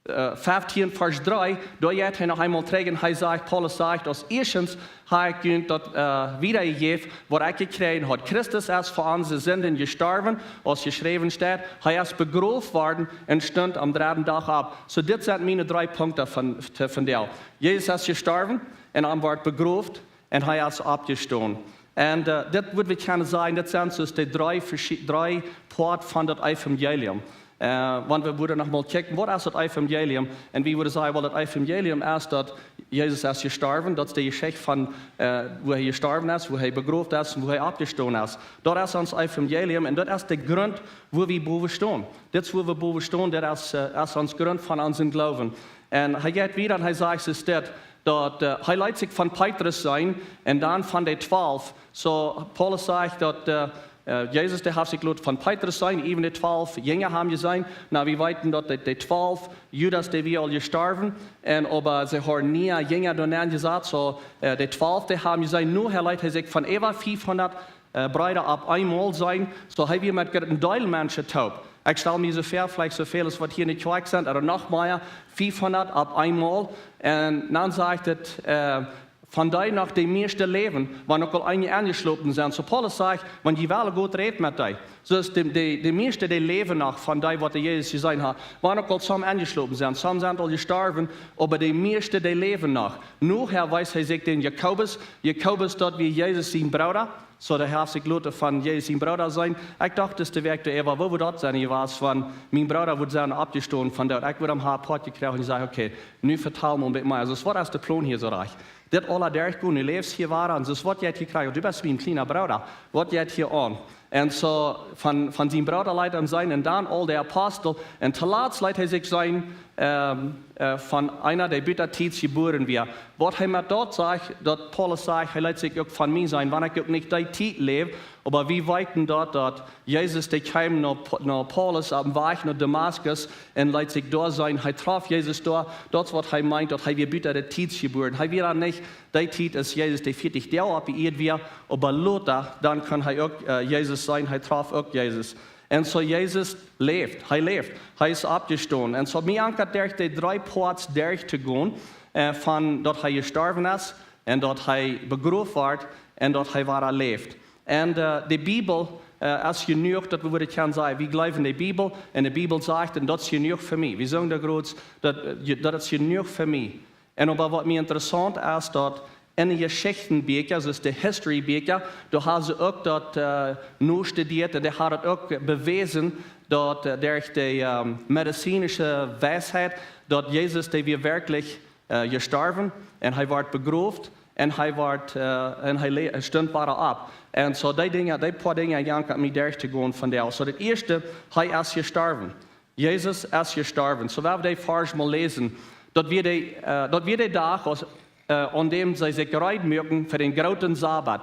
äh, feftieen, Varsch dree, doa jeit hee noch eemol trigj un hee sajcht, Paulus sajcht, aus ieeschtens ha ekj junt daut äh, wiedajejäft, waut ekj jekjräajen haud. Christus es fa onse Sinden jestorwen, aus jeschräwen steit, hee es begroft worden un stunt aum dredden Dach opp. Soo, dit sent miene dree Punkten von, to, von däl. Jesus es jestorwen un hee wort begroft un hee es oppjestonen. Un äh, dit wudd wie kjennen sajen, dit sent soo de dree, veschi- dree Poat von daut Evangelium. Äh, wan wie wudden noch mol kjikjen, waut es daut Evangelium? Un wie wudden sajen, well, daut Evangelium es daut Jesus es jestorwen, daut es de Jeschicht von äh, woo hee jestorwen es, woo hee begroft es un woo hee oppjestonen es. Daut es ons Evangelium un daut es de Grunt, woo wie bowen stonen. Dit es, woo wie bowen stonen, daut es, äh, es ons Grunt von onsen Gloowen. Un hee jeit wieda un hee sajcht, es dit, daut äh, hee leet sikj von Petrus seenen un dan von de Twalw. Soo, Paulus sajcht daut äh, äh, Jesus, dee haft sikj loten von Petrus seenen, äwen de Twalw Jinja haben jeseenen. Na, wie weeten daut de, de Twalw, Judas, dee wia aul jestorwen, un oba see hauden niee Jinja doa nenjesat, soo äh, de Twalw, dee haben jeseenen. Nu, hee leet hee sikj von äwa fiefhundat äh, Breeda opp eemol seenen, soo hee wia met een Deel Menschen toop. Ekj stal mie soo väa, veleicht soo väl aus waut hia enne Kjoakj sent, ooda noch mea, fiefhundat opp eemol. Un dan sajcht et, äh, von dee noch de mieeschte läwen, wan uk aul eenje enjeschlopen sent. Soo Paulus sajcht, wan jie wellen, Gott rät met dee. Soo es de, de, de mieeschte, dee läwen noch von dee, waut de Jesus jeseenen haft. Wan uk aul some enjeschlopen sent, some sent aul jestorwen, oba de mieeschte, dee läwen noch. Nohäa wees hee sikj dän Jakobus. Jakobus, daut wia Jesus sien Brooda. Soo, dee haft sikj loten von Jesus sien Brooda seenen. Ekj docht, dis de Wäakj doa äwa, woo wudd daut sennen jewast, wan mien Brooda wudd sennen oppjestonen von doot. Ekj wudd am ha poat jekjräajen un jesajcht, okay, nu vetal mie een bät mea. Aulsoo, waut es de Plon hia soo rajcht? Dit aula derchgonen, nu läfst hia wada, un soo, waut jeit hia krakjt? Du best mien kjliena Brooda. Waut jeit hia aun? Un soo, von, von sien Brooda leet hee seenen, un dan aul de Apostel, un toolatst leet hee sikj seenen, ähm, äh, von eena, dee buta Tiet jebuaren wia. Waut hee met daut sajcht, daut Paulus sajcht, hee leet sikj uk von mie seenen, wan ekj uk nich dee Tiet läw, oba wie weeten daut, daut Jesus, dee kjeem no, no Paulus opp dän Wajch no Damaskus un leet sikj doa seenen. Hee trof Jesus doa, daut es waut hee meent, daut hee wia buta de Tiet jebuaren. Hee wia dan nich dee Tiet, aus Jesus dee vieetich Doag opp de Ieed wia, oba lota, dan kunn hee uk, äh, Jesus seenen, hee trof uk Jesus. Un soo Jesus läft, hee läft, hee es oppjestonen. Un soo mie ankjat derch de dree Poats derchtogonen, äh, von daut hee jestorwen es, un daut hee begroft wort, un daut hee wada läft. Un äh, de Bibel äh, es jenuach, daut wie wudden kjennen sajen, wie jleewen de Bibel, un de Bibel sajcht, un daut es jenuach fa mie. Wie sungen doa groots, daut, äh, je- daut es jenuach fa mie. Un oba waut mie interessaunt es, daut enne Jeschichtenbieekja, soo aus de History Bieekja, doa haben see uk daut äh, nostudieet un dee haben daut uk bewäsen, daut äh, derch de ähm, medizininsche Weisheit, daut Jesus, dee wia werkjlich äh, jestorwen un hee wort begroft un hee wort, äh, un hee le- stunt wada opp. Un soo dee Dinja, dee poa Dinja jankat mie derchtogonen von doa. Soo daut ieeschte, hee es jestorwen. Jesus es jestorwen. Soo, wan wie dee Varsch mol läsen, daut wia de, äh, daut wia de Dach, aus, äh, aun däm see sikj reed muaken fa dän grooten Sabbat.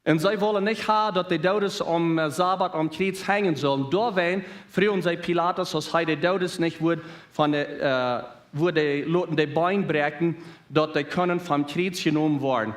Un see wullen nich haben, daut de Doodes aum äh, Sabbat aum Kjriez henjen sullen. Doawäajen fruagen see Pilatus, aus hee de Doodes nich wudd von de, äh, wudd loten de Been bräakjen, daut dee kunnen vom Kjriez jenomen woaren.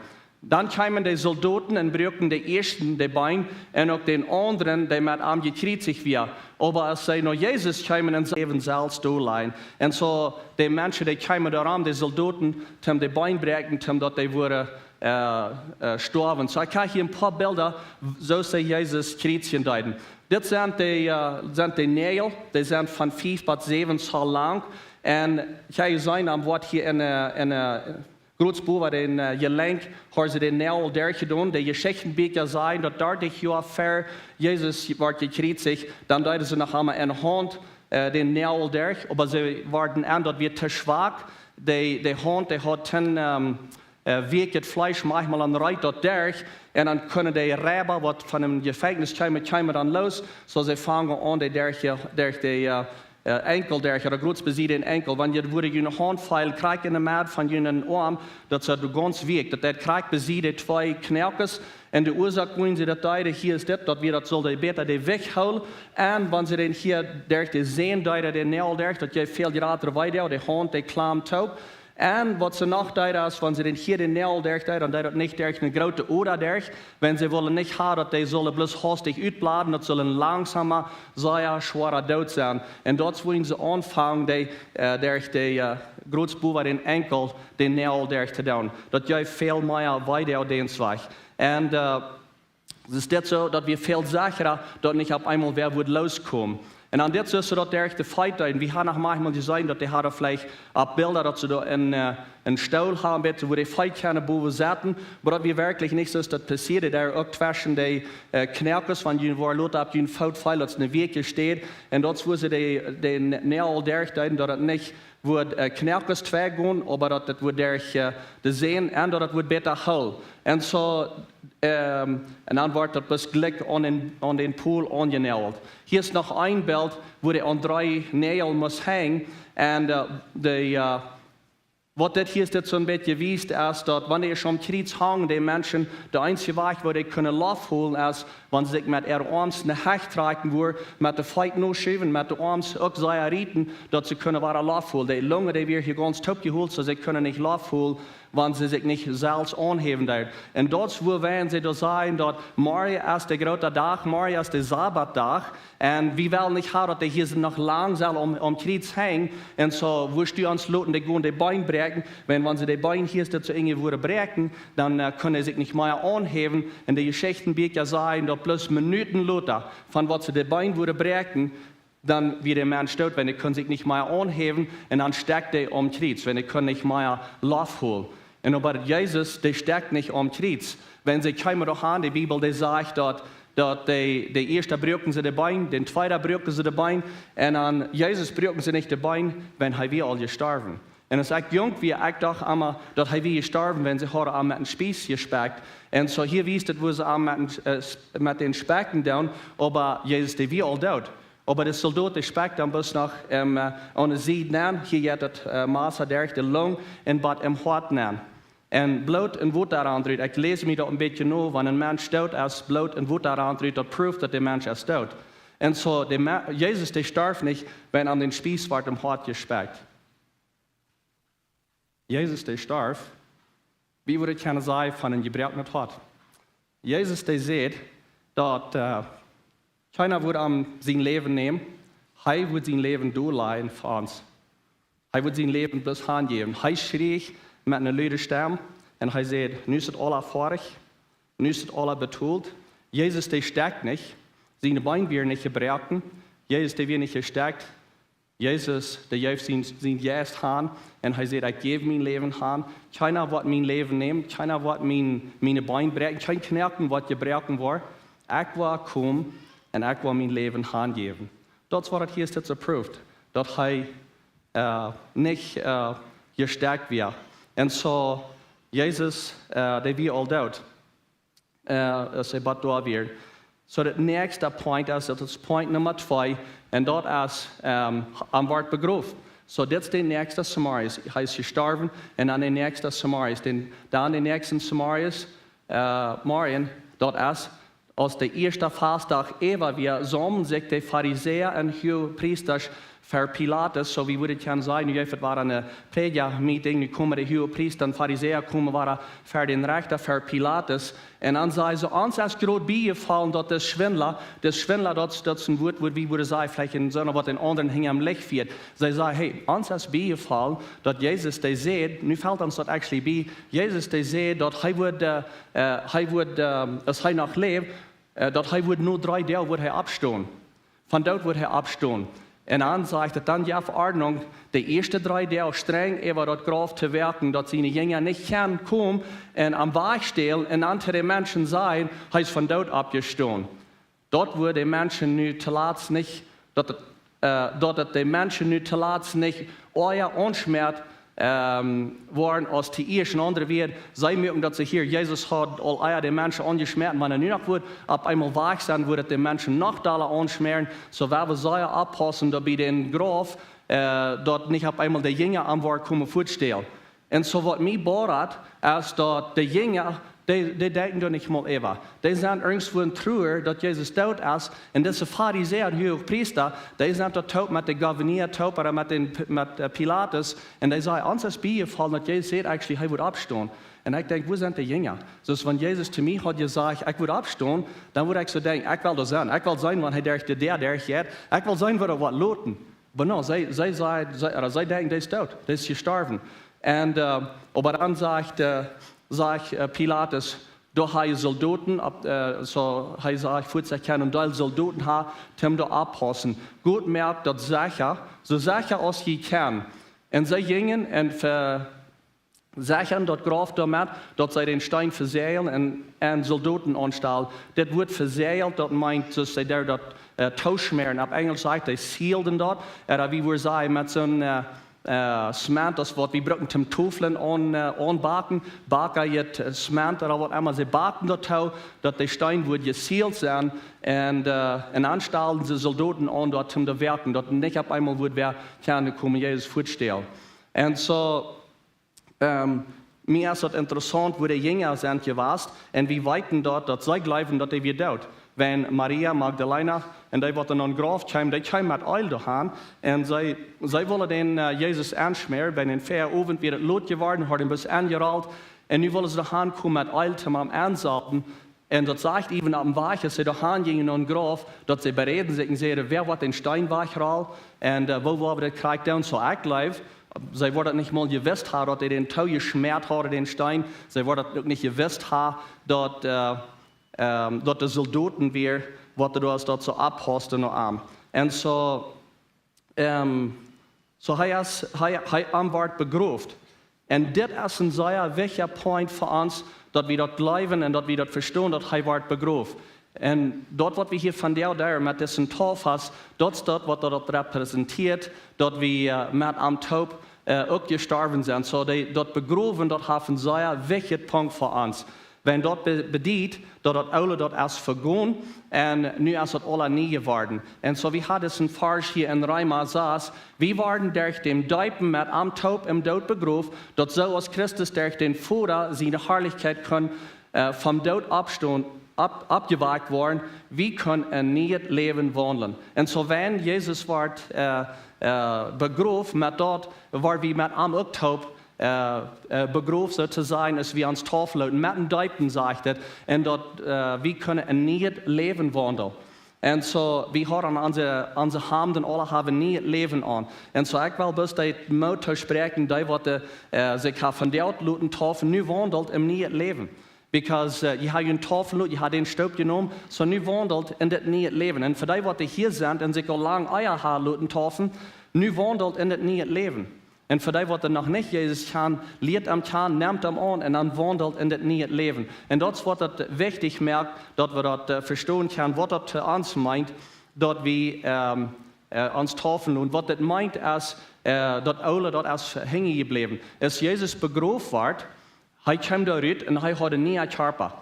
Dan kjeemen de Soldoten un bruakten dän ieeschten de Been un uk dän aundren, dee met am jekjriezicht wia. Oba aus see no Jesus kjeemen un see äwen selfst doa lajen. Un soo de Menschen, dee kjeemen doarom, de Soldoten, toom de Been bräakjen, toom daut dee wudden äh, äh, stoawen. Soo, ekj hab hia een poa Bilda, soo aus see Jesus kjriezijen deeden. Dit sent de, äh, sent de Näajel, dee sent von fief bat säwen Zoll lang. Un ekj hab jeseenen, dan woat hia een, äh, een äh, groots Buak, waut een äh, Jelenkj, haben see dän Näajel derchjedonen. De Jeschichtenbieekja sajen, daut dartich Joa ver Jesus wort jekjriezicht, dan deeden see noch emol enne Haunt äh, dän Näajel derch, oba see worden en, daut wia too schwak. De, de Haunt, dee haud too ähm, äh, weakjet Fleesch, maunchmol dan reet daut derch. Un dan kunnen de Reiba, waut von een Jefenkjnis kjeemen, kjeemen dan loos. Soo see fungen aun, dee derch, derch de, äh, äh, Enkel derch, ooda groz besied dän Enkel, wan jie, wua june Haunt feelt, krakjt enne Medd von junen Oarm, daut see doa gaunz wieekj, daut deit krakjt besied de twee Knoakes. Un de Uasoak, wuarom see daut deeden, hia es dit, daut wia, daut sull de bäta de Jewicht hoolen. Un wan see dän hia derch de Sän deeden, dän Noagel derch, daut jeef väl jratre Wee, de Haunt, dee klamd toop. Un waut see noch deeden, es, wan see dän hia dän Noagel derch deeden, dan deed daut nich derch eene groote Oda derch, wiels see wullen nich haben, daut dee sullen bloos haustich utbloden, daut sull een langsauma, sea schwoara Doot sennen. Un daut es, wua see aunfungen, dee, äh, derch de, äh, groz besied dän Enkel, dän Noagel derch to doonen. Daut jeef väl mea Wee, dee Deenst wajch. Un, äh, es dit soo, daut wia väl secha, daut nich opp eemol wäa wudd loskomen. Un dan dit soo, soo daut derch de Feet, un wie haben noch mauncheenmol jeseenen, daut dee hauden veleicht opp Bilda, daut see doa een, äh, een Stool haben, bät, wua de Feet kunnen bowen sitten, oba daut wia werkjlich nich soo, daut passieed, doa uk tweschen de, äh, Knoakes, wan jie wua lota opp jun Foot feelen, daut es eene wieekje Städ, un daut es, wua see de, dän Noagel derch deeden, daut daut nich wudd, äh, Knoakes twei gonen, oba daut daut wudd derch, äh, de Sän un daut daut wudd bäta hoolen. Un soo, ähm, un dan wort daut bloos jlikj aun dän, aun dän Pool aunjenoagelt. Hia es noch een Bilt, wua dee aun dree Noagel must henjen. Un, äh, de, äh, waut dit hia es, dit soon bät wiest, es daut, wan dee aum Kjriez hungen, de Menschen, de eensje Wajch, woo dee kunnen Loft holen, es, wan see sikj met äare Oarms no hinjen trakjen, wua met de Feet no schuwen, met de Oarms uk sea rieten, daut see kunnen wada Loft holen. De Lungen, dee wieren hia gaunz toopjeholt, soo see kunnen nich Loft holen, wan see sikj nich selfst aunhäwen deeden. Un daut es, wua wie see doa sajen, daut morjen es de groota Dach, morjen es de Sabatdach, un wie wellen nich haben, daut dee hia noch lang sellen aum, aum Kjriez henjen, un soo, wurscht du ons loten, dee gonen de Been bräakjen, wiels wan see de Been hia, daut see irjentwua bräakjen, dan, äh, kunnen see sikj nich mea aunhäwen. Un de Jeschichtenbieekja sajen, daut bloos Minuten lota, von waut see de Been wudden bräakjen, dan wia de Mensch doot, wiels hee kunn sikj nich mea aunhäwen, un dan stekjt hee aum Kjriez, wiels hee kunn nich mea Loft holen. Un oba Jesus, dee stekjt nich aum Kjriez. Wan see kjeemen doch aun, de Bibel, dee sajcht daut, daut de, de ieeschta bruaken see de Been, dän tweeda bruaken see de Been, un aun Jesus bruaken see nich de Been, wiels hee wia aul jestorwen. Un aus ekj junk wia, ekj docht emma, daut hee wia jestorwen, wiels see hauden am met een Spieß jespekjt. Un soo hia wiest et, woo see am met een, äh, s-, met dän Spekjen doonen, oba Jesus, dee wia aul doot. Oba de Soldot, dee spekjt dan bloos noch, ähm, äh, aun de Sied nenn, hia jeit daut, äh, Massa derch de Lung un bat em Hoat nenn. Un Bloot un Wota raunrut. Ekj läs mie daut een bät no, wan een Mensch doot es, Bloot un Wota raunrut, daut proowt, daut de Mensch es doot. Un soo, de Me-, Jesus, dee storf nich, wan am dän Spieß wort em Hoat jespekjt. Jesus, dee storf, wie wudd et kjennen sajen, von een jebroakenet Hoat. Jesus, dee säd, daut, äh, kjeena wudd am sien Läwen nämen, hee wudd sien Läwen dollajen fa ons. Hee wudd sien Läwen bloos hanjäwen. Hee schrieech met eene lude Stemm un hee säd: "Nu es et aula foadich, nu es et aula betolt." Jesus, dee stekjt nich, siene Been wieren nich jebroaken, Jesus, dee wia nich jestekjt, Jesus, dee jeef sien, sien Jeist han un hee säd: "Ekj jäw mien Läwen han. Kjeena woat mien Läwen nämen, kjeena woat mien, miene Been bräakjen, kjeen Knoaken woat jebroaken woaren. Ekj woa komen un ekj woa mien Läwen hanjäwen." Daut es waut et hia es, daut see proowt, daut hee, äh, nich, äh, jestekjt wia. Un soo, Jesus, äh, dee wia aul doot, äh, aus hee bat doa wia. Soo, daut näakjste Point es, daut es Point Numma twee, un daut es, ähm, am wort begroft. Soo, dit es de näakjste Zemorjes. Hee es jestorwen, un dan de näakjste Zemorjes. Dan, dan de näakjste Zemorjes, äh, Morjen, daut es, aus de ieeschta Fastdach äwa wia, saumeln sikj de Farisäa un Huagepriesta ver Pilatus, soo aus wie wudden kjennen sajen, nu jeef et wada een Prädja-Meeting, nu komen de Huagepriesta un Farisäa komen wada ver dän Rechta, ver Pilatus. Un dan säden see: "Ons es jrod biejefollen, daut de Schwindla", de Schwindla, daut, daut es een Wuat, waut wie wudden sajen, veleicht een soon waut dän aundren hinjam Licht fieet. See säden: "Hey, ons es biejefollen, daut Jesus, dee säd", nu felt ons daut actually bie, Jesus, dee säd, daut hee wudd, äh, äh, hee wudd, äh, aus hee noch läft, äh, daut hee wudd no dree Doag wudd hee oppstonen. Von doot wudd hee oppstonen. Un dan sajcht et, dan jeef Ordnunk, de ieeschte dree Doag strenj äwa daut Grauf to woaken, daut siene Jinja nich kjennen komen un am wajchstälen un dan to de Menschen sajen: "Hee es von doot oppjestonen." Daut wudd de Menschen nu toolatst nich, daut et, äh, daut et de Menschen nu toolatst nich oaja aunschmäat, ähm, woaren aus to ieescht. En aundre Wieed, see moakten daut see hia, Jesus haud aul ea de Menschen aunjeschmäten, wan hee nu noch wudd opp eemol wajch sennen, wudd daut de Menschen noch dolla aunschmäaren. Soo, wie wellen sea oppaussen, daut bie dän Grauf, äh, daut nich opp eemol de Jinja am woaren komen väastalen. Un soo waut mie bodat, es daut de Jinja, dee, dee denkjen doa nich mol äwa. Dee sent irjentwua en Trua, daut Jesus doot es. Un dise Farisäa un Huagepriesta, dee sent doa toop met de Gouverneur toop, ooda met dän P-, met, äh, Pilatus. Un dee säden, ons es biejefollen, daut Jesus säd actually, hee wudd oppstonen. Un ekj denkj, wua sent de Jinja? Soo aus wan Jesus to mie haud jesajcht, ekj wudd oppstonen, dan wudd ekj soo denkjen, ekj well doa sennen. Ekj well seenen, wan hee derch de Däa derchjeit. Ekj well seenen, woo daut woat loten. Oba nä, see, see, see, see, ooda see denkjen, dee es doot, dee es jestorwen. Un, äh, oba dan sajcht, äh, sajcht, äh, Pilatus, doa ha jie Soldoten, opp, äh, soo, hee sajcht, fuaz, ekj kaun een Deel Soldoten ha, toom doa oppaussen. Got, moakt daut secha, soo secha aus jie kjennen. Un see jinjen un ve-, sechaden daut Grauf doamet, daut see dän Steen vesäajlen un, un Soldoten aunstalen. Dit Wuat vesäajelt, daut meent, daut see doa daut, äh, tooschmäaren. Opp Enjelsch sajcht, dee sealden daut. Ooda wie wudden sajen, met soon, äh, äh, Zement, daut waut wie brucken toom Toflen aun, äh, aunbacken. Backen, äh, Zement ooda waut emma. See backten daut too, daut de Steen wudd jesealt sennen. Un, äh, un dan stalden see Soldoten aun, doa toom doa woakjen, daut nich opp eemol wudd wäa kjennen komen Jesus väastalen. Un soo, Ähm, mie es daut interessaunt, woo de Jinja sent jewast, un wie weeten daut, daut see jleewen, daut hee wia doot. Wan Maria Magdalena, un dee waut nom Grauf kjeem, dee kjeem met Eelj doahan, un see, see wullen dän, äh, Jesus aunschmäaren, bie dän Väaowent wia et lot jeworden, haud am bloos aunjerolt, un nu wullen see doahan komen met Eelj, toom am aunsalwen, un daut sajcht äwen opp dän Wajch, aus see doahan jinjen nom Grauf, daut see beräden sikj un säden, wäa woat dän Steen wajchrollen, un, äh, woo woa wie daut krakjt doonen, soo ekj jleew, see woaren daut nich mol jewist haben, daut see dän toojeschmäat hauden, dän Steen. See woaren daut uk nich jewist haben, daut, äh, ähm, daut de Soldoten wieren, waut doa aus daut soo oppausten no am. Un soo, ähm, soo hee es, hee, hee, am woat begroft. Un dit es een sea wichtja Punkt fa ons, daut wie daut jleewen un daut wie daut vestonen, daut hee woat begroft. Un daut waut wie hia vondoag doonen met dise Taufas, daut es daut waut daut repräsentieet, daut wie, äh, met am toop, äh, uk jestorwen sent. Soo dee, daut Begrowen, daut haft een sea wichtja Punkt fa ons. Wan daut be-, bediet, daut daut Oole daut es vegonen, un nu es daut aula nie jeworden. Un soo wie haben disen Varsch hia en Reema sas, wie worden derch däm Deepen met am toop em Doot begroft, daut soo aus Christus derch dän Voda siene Harlichkjeit kunn, äh, vom Doot oppstonen, opp-, oppjewakjt woaren, wie kunnen en nieet Läwen waundlen. Un soo wan Jesus woat, äh, äh, begroft, met daut woa wie met am uk toop, äh, äh, begroft, soo to sajen, aus wie ons taufen loten, met dän Deepen, sajcht et, un daut, äh, wie kunnen en nieet Läwen waundlen. Un soo, wie haben onse, onse Haunden aula haben nieet Läwen aun. Un soo, ekj well bloos dän Moot toospräakjen, dee waut, äh, sikj haben vondoag loten taufen, nu waundelt em nieet Läwen. Because, äh, jie haben junt taufen loten, jie haben dän Stoop jenomen, soo nu waundelt en dit nieet Läwen. Un fa dee waut hia sent un sikj aul lang ea haben loten taufen, nu waundelt en dit nieet Läwen. Un fa dee waut noch nich Jesus kjanen, lieet am kjanen, nemt am aun un dan waundelt en dit nieet Läwen. Un daut es waut daut wichtich moakt, daut wie daut, äh, vestonen kjennen, waut daut to ons meent, daut wie, ähm, äh, ons taufen loten. Waut daut meent es, äh, daut Oole, daut es hinjen jebläwen. Aus Jesus begroft wort, hee kjeem doa rut un hee haud een nieen Kjarpa.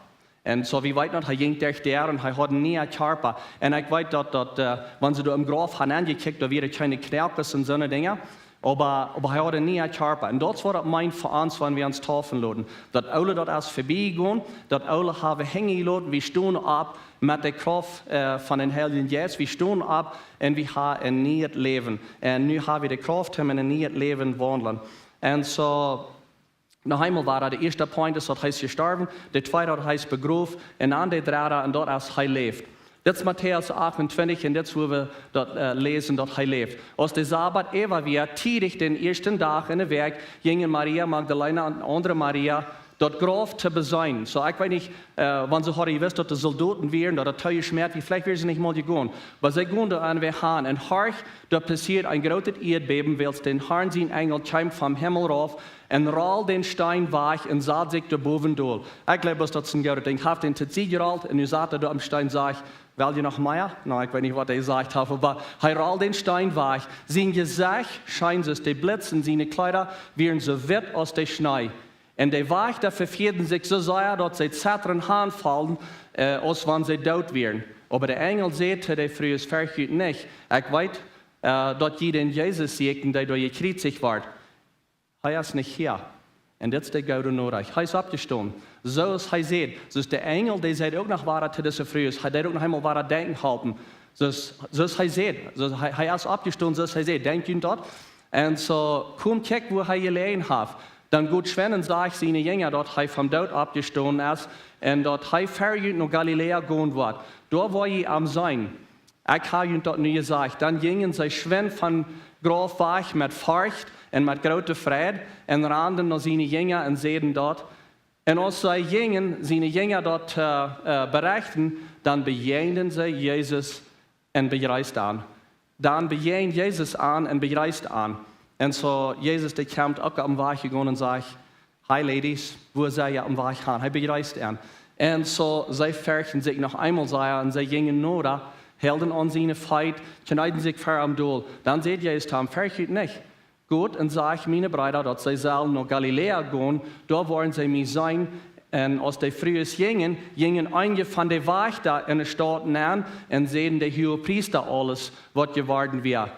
Un soo wie weeten daut, hee jinkj derch de Ieed un hee haud een nieen Kjarpa. Un ekj weet daut, daut, äh, wan see doa em Grauf haben aunjekjikjt, doa wieren kjeene Knoakes un soone Dinja. Oba, oba hee haud een nieen Kjarpa. Un daut es waut daut meent fa ons, wan wie ons taufen loten. Daut Oole, daut es verbie jegonen, daut Oole haben wie hinjen jeloten, wie stonen opp met de Krauft, äh, von dän Heiljen Jeist, wie stonen opp un wie haben een nieet Läwen. Un nu haben wie de Krauft, om en een nieet Läwen waundlen. Un soo, noch eemol wada, de ieeschte Punkt es, daut hee es jestorwen, de tweede, daut hee es begroft, un dan de dredde, un daut es, hee läft. Dit es Matäus achtuntwintich, un dit es, wua wie daut, äh, läsen, daut hee läft. Aus de Sabat äwa wia, tiedich dän ieeschten Dach en de Wäakj, jinjen Maria Magdalena un aundre Maria daut Grauf to beseenen. Soo, ekj weet nich, äh, wan see hauden jewist, daut de Soldoten wieren, daut daut toojeschmäat wia, veleicht wieren see nich mol jegonen. Oba see gonen doa aun de Wäaj han un horch, doa passieed een grootet Ieedbäben, wiels dän Harn sien Enjel kjeem vom Himmel rauf un rold dän Steen wajch un sad sikj doa bowen dol. Ekj jleew, daut es een goodet Dinkj. Haft dän to Sied jerolt un nu sad hee doa aum Steen, sajcht, Well jie noch mea? Na, ekj weet nich, waut hee jesajcht haft, oba hee rollt dän Steen wajch. Sien Jesecht scheen soo aus de Blitz un siene Kjleeda wieren soo witt aus de Schnee. Un de Wajchta vefieeden sikj soo sea, daut see zettrend hanfaulen, äh, aus wan see doot wieren. Oba de Enjel säd to de Frues: Ferjcht junt nich. Ekj weet, äh, daut jie dän Jesus sieekjen, dee doa jekjriezicht wort. Hee es nich hia. Un dit es de goode Norecht. Hee es oppjestonen. Soo aus hee säd. Soo aus de Enjel, dee säd uk noch wada to dise Frues. Hee deed uk noch eemol wada denkjen halpen. Soo aus, soo aus hee säd. Soo aus hee, hee es oppjestonen, soo aus hee säd. Denkj jie daut? Un soo, komm, kjikj, wua hee jeläajen haft. Dan jinkj Gott schwind un sajcht siene Jinja, daut hee vom Doot oppjestonen es un daut hee ver junt no Galiläa gonen woat. Doa woa jie am seenen. Ekj hab junt daut nu jesajcht. Dan jinjen see schwind vom Grauf wajch met Forcht un met groote Freid un randen no siene Jinja un säden daut. Un aus see jinjen, siene Jinja daut, äh, äh, berechten, dan bejäajenden see Jesus un bejreessten am. Dan bejäajent Jesus an un bejreesst an. Un soo, Jesus, dee kjemt uk oppem Wajch jegonen un sajcht: Hi ladies, wua sie jie oppem Wajch han? Hee bejreesst an. Un soo, see ferchten sikj noch eemol sea un see jinjen noda, hilden aun siene Feet, kjneeden sikj ver am dol. Dan säd Jesus to am: Ferjcht junt nich. Goot un sajcht miene Breeda, daut see sellen no Galiläa gonen, doa woaren see mie seenen. Un aus de Frues jinjen, jinjen eenje von de Wajchta enne Staut nenn un säden de Huagepriesta aules, waut jeworden wia.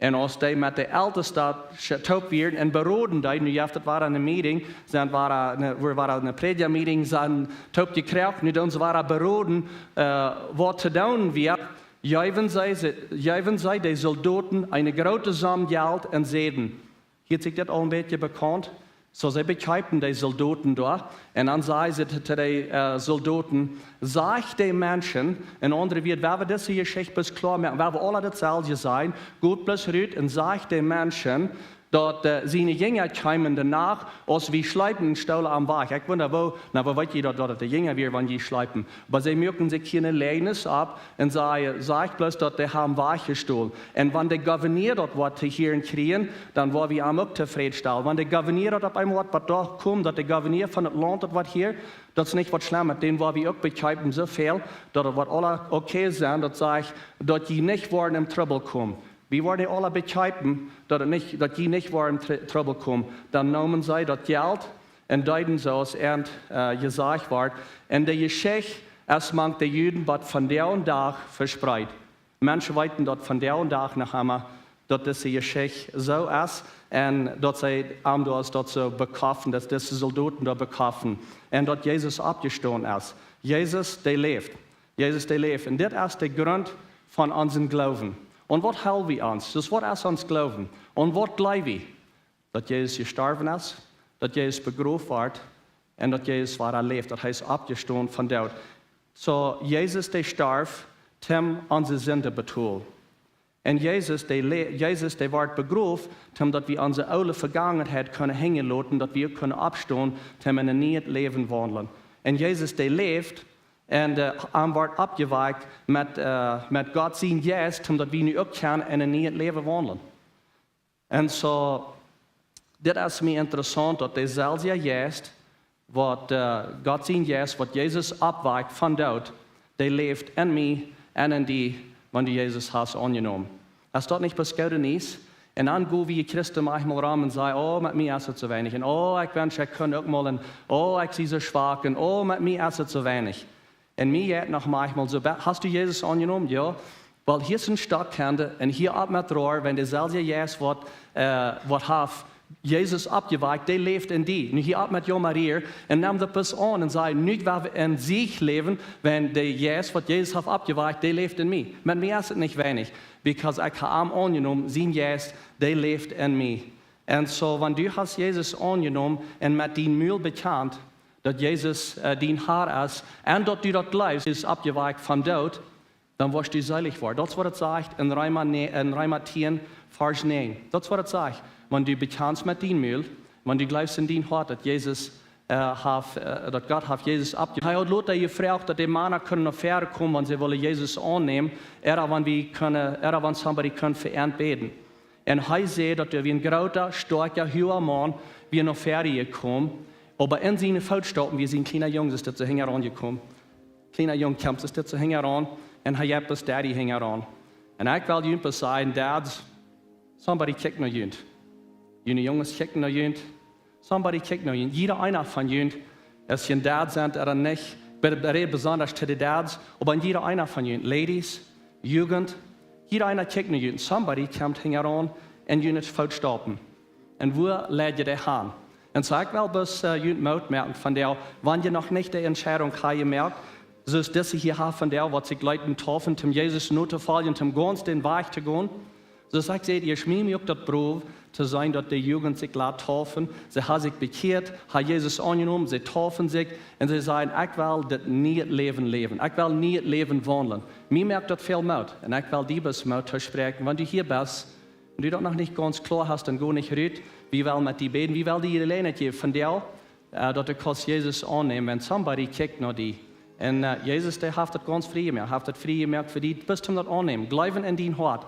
Un aus dee met de Eltesta sch-, toop wieren un beroden deeden, nu jeft et wada ne meeting, sent wada ne, wua wada ne Prädja-meeting, sent toop jekroagen, nu doonen see wada beroden, äh, waut to doonen wia, jeewen see, see, jeewen see de Soldoten eene groote Som Jelt un säden: Hieet sikj dit aul een bät bekaunt? Soo, see bekjeepen de Soldoten doa. Un dan säden see to, to de, äh, Soldoten: Sajcht de Menschen, en aundre Wieed, wie wie dise Jeschicht bloos kloa moaken, wie wie aula daut selwje sajen, goot bloos rut un sajcht de Menschen, daut, äh, siene Jinja kjeemen de Nacht, aus wie schleepen, un stollen am wajch. Ekj wunda, woo, na, woo weet jie daut, daut et de Jinja wieren, wan jie schleepen? Oba see muaken sikj hia een Läajnis opp un säden: Sajcht bloos, daut dee haben wajchjestolen. Un wan de Gouverneur daut woat to hieren kjrieen, dan woa wie am uk tofrädstalen. Wan de Gouverneur daut opp eemol woat, waut doa kjemt, daut de Gouverneur von daut Launt daut woat hieren, daut es nich waut Schlemmet, dän woa wie uk bekjeepen, soo väl, daut et woat aula okay sennen, daut sajcht, daut jie nich woaren en Trubbel komen. Wie woaren aula bekjeepen, daut et nich, daut jie nich woaren en Tr-, Trubbel komen. Dan neemen see daut Jelt un deeden soo aus an, äh, jesajcht wort. Un de Jeschicht es mank de Juden bat vondoag dän Dach vespreet. Menschen weeten daut vondoag dän Dach noch emma, daut dise Jeschicht soo es un daut see am doa, daut see bekjreien, daut dise Soldoten doa bekjreien un daut Jesus oppjestonen es. Jesus, dee läft. Jesus, dee läft. Un dit es de Grunt von onsen Gloowen. Un waut hoolen wie ons? Daut, waut es ons Gloowen? Un waut jleew wie? Daut Jesus jestorwen es, daut Jesus begroft wort un daut Jesus wada läft, daut hee es oppjestonen vom Doot. Soo, Jesus, dee storf, toom onse Sind betolen. Un Jesus, dee lä-, Jesus, dee wort begroft, toom daut wie onse oole Vegangenheit kunnen hinjaloten, daut wie kunnen oppstonen, toom en een nieet Läwen waundlen. Un Jesus, dee läft, un, äh, hee wort oppjewakjt met, äh, met Gott sien Jeist, toom daut wie nu uk kunnen en een nieet Läwen waundlen. Un soo, dit es mie interessaunt, daut deeselwja Jeist, waut, äh, Gott sien Jeist, waut Jesus oppwakjt vom Doot, dee läft en mie un en die, wan du Jesus hast aunjenomen. Es daut nich bloos goode Niees? Un dan go wie Christen maunchmol rom un sajen: Oh, met mie es et soo weinich. Un: Oh, ekj wensch, ekj kunn uk mol. Un: Oh, ekj sie soo schwak. Un: Oh, met mie es et soo weinich. Un mie jeit noch maunchmol soo: Be-, hast du Jesus aunjenomen? Jo. Well, hia es een Stekj Kjende un hia opp met Rohr, wan deeselwja Jeist waut, äh, waut haft Jesus oppjewakjt, dee läft en die. Nu hia opp met Jomaria un nemm daut bloos aun un saj: Nu woa wie en Siech läwen, wan de Jeist, waut Jesus haft oppjewakjt, dee läft en mie. Met mie es et nich weinich, because ekj hab am aunjenomen, sien Jeist, dee läft en mie. Un soo, wan du hast Jesus aunjenomen un met dien Mul bekjant, daut Jesus, äh, dien Herr es, un daut du daut jleefst, es oppjewakjt vom Doot, dan woascht du seelich woaren. Daut es waut et sajcht en Reema ne-, en Reema tieen, Varsch näajen. Daut es waut et sajcht. Wan du bekjanst met dien Mul, wan du jleefst en dien Hoat, daut Jesus, äh, haft, äh, daut Gott haft Jesus oppje-, hee haud lota jefroacht, daut de Mana kunnen no väaren komen, wan see wullen Jesus aunnämen, ooda wan wie kunnen, ooda wan somebody kunn fa an bäden. Un hee säd, daut doa wia een groota, stoakja, huaga Maun, wia no väaren jekomen, oba en siene Footstaupen wia sien kjliena Jung, es dit soo hinjaraun jekomen. Kjliena Jung kjemt, es dit soo hinjaraun. Un hee jeit bloos Daddy hinjaraun. Un ekj well junt bloos sajen, Dads, somebody kjikjt no junt. June Junges kjikjen no junt. Somebody kjikjt no junt. Jieda eena von junt, aus jie een Dad sent ooda nich, be-, be-, besonda to de Dads, oba jieda eena von junt, Ladies, Jugent, jieda eena kjikjt no junt. Somebody kjemt hinjaraun en june Footstaupen. Un wua leid jie dee han? Un soo ekj well bloos, äh, junt Moot moaken von dee, wan jie noch nich de Entscheidunk ha jemoakt, soo aus dise hia ha von dee, waut sikj leeten taufen, om Jesus notofoljen, om gaunz dän Wajch to gonen. Soo aus ekj säd, ekj schmia mie uk daut Broot to seenen, daut de Jugent sikj lat taufen. See ha sikj bekjieet, ha Jesus aunjenomen, see taufen sikj un see sajen, ekj well dit niee Läwen läwen. Ekj well niee Läwen waundlen. Mie moakt daut väl Moot. Un ekj well die bloos Moot toospräakjen, wan du hia best, un du daut noch nich gaunz kloa hast, dan go nich rut. Wie wellen met die bäden. Wie wellen die Jeläajenheit jäwen von dee, äh, daut du kaust Jesus aunnämen, wan somebody kjikjt no die. Un, äh, Jesus, dee haft daut gaunz frie jemoakt. Haft daut frie jemoakt fa die, bloos om daut aunnämen. Jleewen en dien Hoat.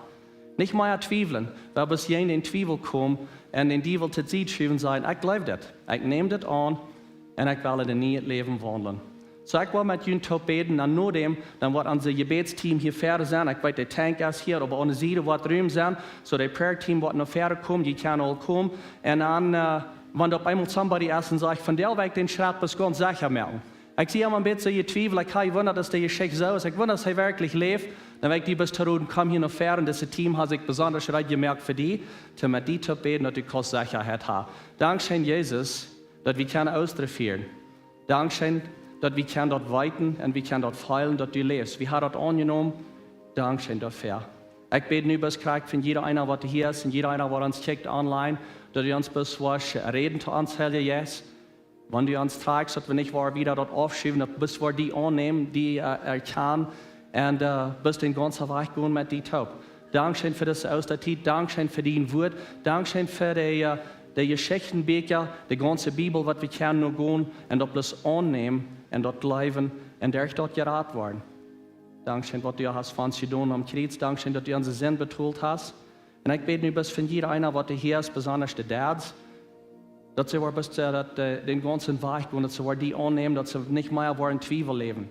Nich mea twiewlen. Wan bloos jie en dän Twiewel komen un dän Diewel to Sied schuwen, sajen, ekj jleew dit. Ekj näm dit aun un ekj well en een nieet Läwen waundlen. Soo, ekj well met junt toop bäden. Un no däm, dan woat onse Jebädsteam hia wieda sennen. Ekj weet, de Tank es hia, oba aun de Sied woat Rum sennen. Soo, de Prayer Team woat no wieda komen. Jie kjennen aul komen. Un dan, äh, wan opp eemol somebody es un sajcht, vondoag well ekj dän Schrett bloos gaunz secha moaken. Ekj sie emma een bät jetwiewelt. Ekj ha jewundat, aus de Jeschicht soo es. Ekj wunda, aus hee werkjlich läft. Dan well ekj die bloos to Rot, komm hia no wieda. Un dit Team haft sikj besonda reed jemoakt fa die. Om met die to bäden, daut du kaust Sechaheit han. Dankscheen, Jesus, daut wie kjennen Oostren fieren. Dankscheen, daut wie kjennen daut weeten un wie kjennen daut feelen, daut du läfst. Wie haben daut aunjenomen. Dankscheen doafäa. Ekj bäd nu bloos krakjt fa jieda eena, waut hia es, un jieda eena, waut ons kjikjt online, daut du ons bloos woascht räden to ons, Heilja Jeist. Wan du ons trakjst, daut wie nich woaren wieda daut aufschuwen, daut bloos woaren die aunnämen, die, äh, erkjanen, un, äh, bloos dän gaunzen Wajch gonen met die toop. Dankscheen fa dise Oostatiet, dankscheen fa dien Wort, dankscheen fa de, äh, de Jeschichtenbieekja, de gaunze Bibel, waut wie kjennen nogonen un daut bloos aunnämen un daut jleewen un derch daut jerat woaren. Dankscheen, waut du hast fa ons jedonen aum Kjriez. Dankscheen, daut du onse Sind betolt hast. Un ekj bäd nu bloos fa jieda eena, waut hia es, besonda de Dads, daut see woaren bloos, äh, daut, äh, dän gaunzen Wajch gonen, daut see woaren die aunnämen, daut see nich mea woaren en Twiewel läwen.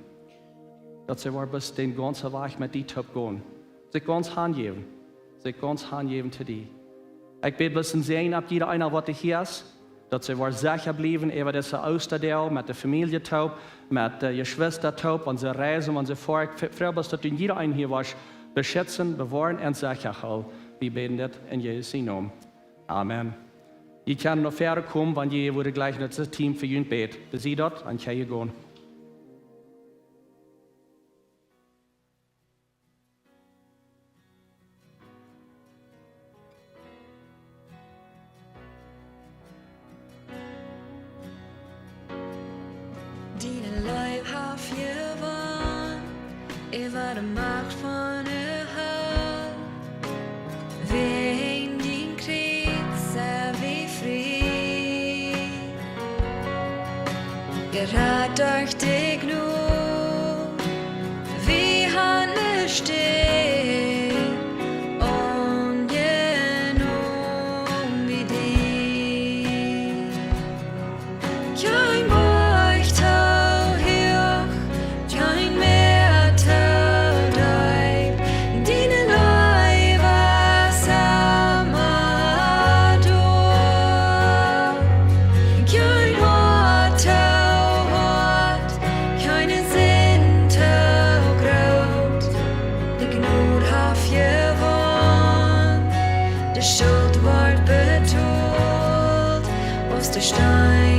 Daut see woaren bloos dän gaunzen Wajch met die toop gonen. Sikj gaunz hanjäwen. Sikj gaunz hanjäwen to die. Ekj bäd bloos een Säajen opp jieda eena, waut hia es, daut see woaren secha bliewen äwa dise Oostadach met de Famielje toop, met de Jeschwista toop, wan see reisen, wan see foaren. Ekj froag bloos, daut du jieda eenen hia woascht beschitzen, bewoaren un secha hoolen. Wie bäden dit en Jesus sienen Nomen. Amen. Jie kjennen no wieda komen, wan jie wudden jleichen, daut daut Team fa junt bät. Besied daut, un kjenn jie gonen. Diene Leew haft jewonn äwa de Macht von de Hal. Wäajen dien Kjriez sent wie frie. Jerat derch de Jnod, wie haben ne Städ aunjenomen bie die. Kjeen Boajch too huach, kjeen Mäa too deep, diene Leew es emma doa. Kjeen Hoat too hoat, kjeene Sind too groot, de Jnod haft jewonn, de Schult wort betolt, aus de Steen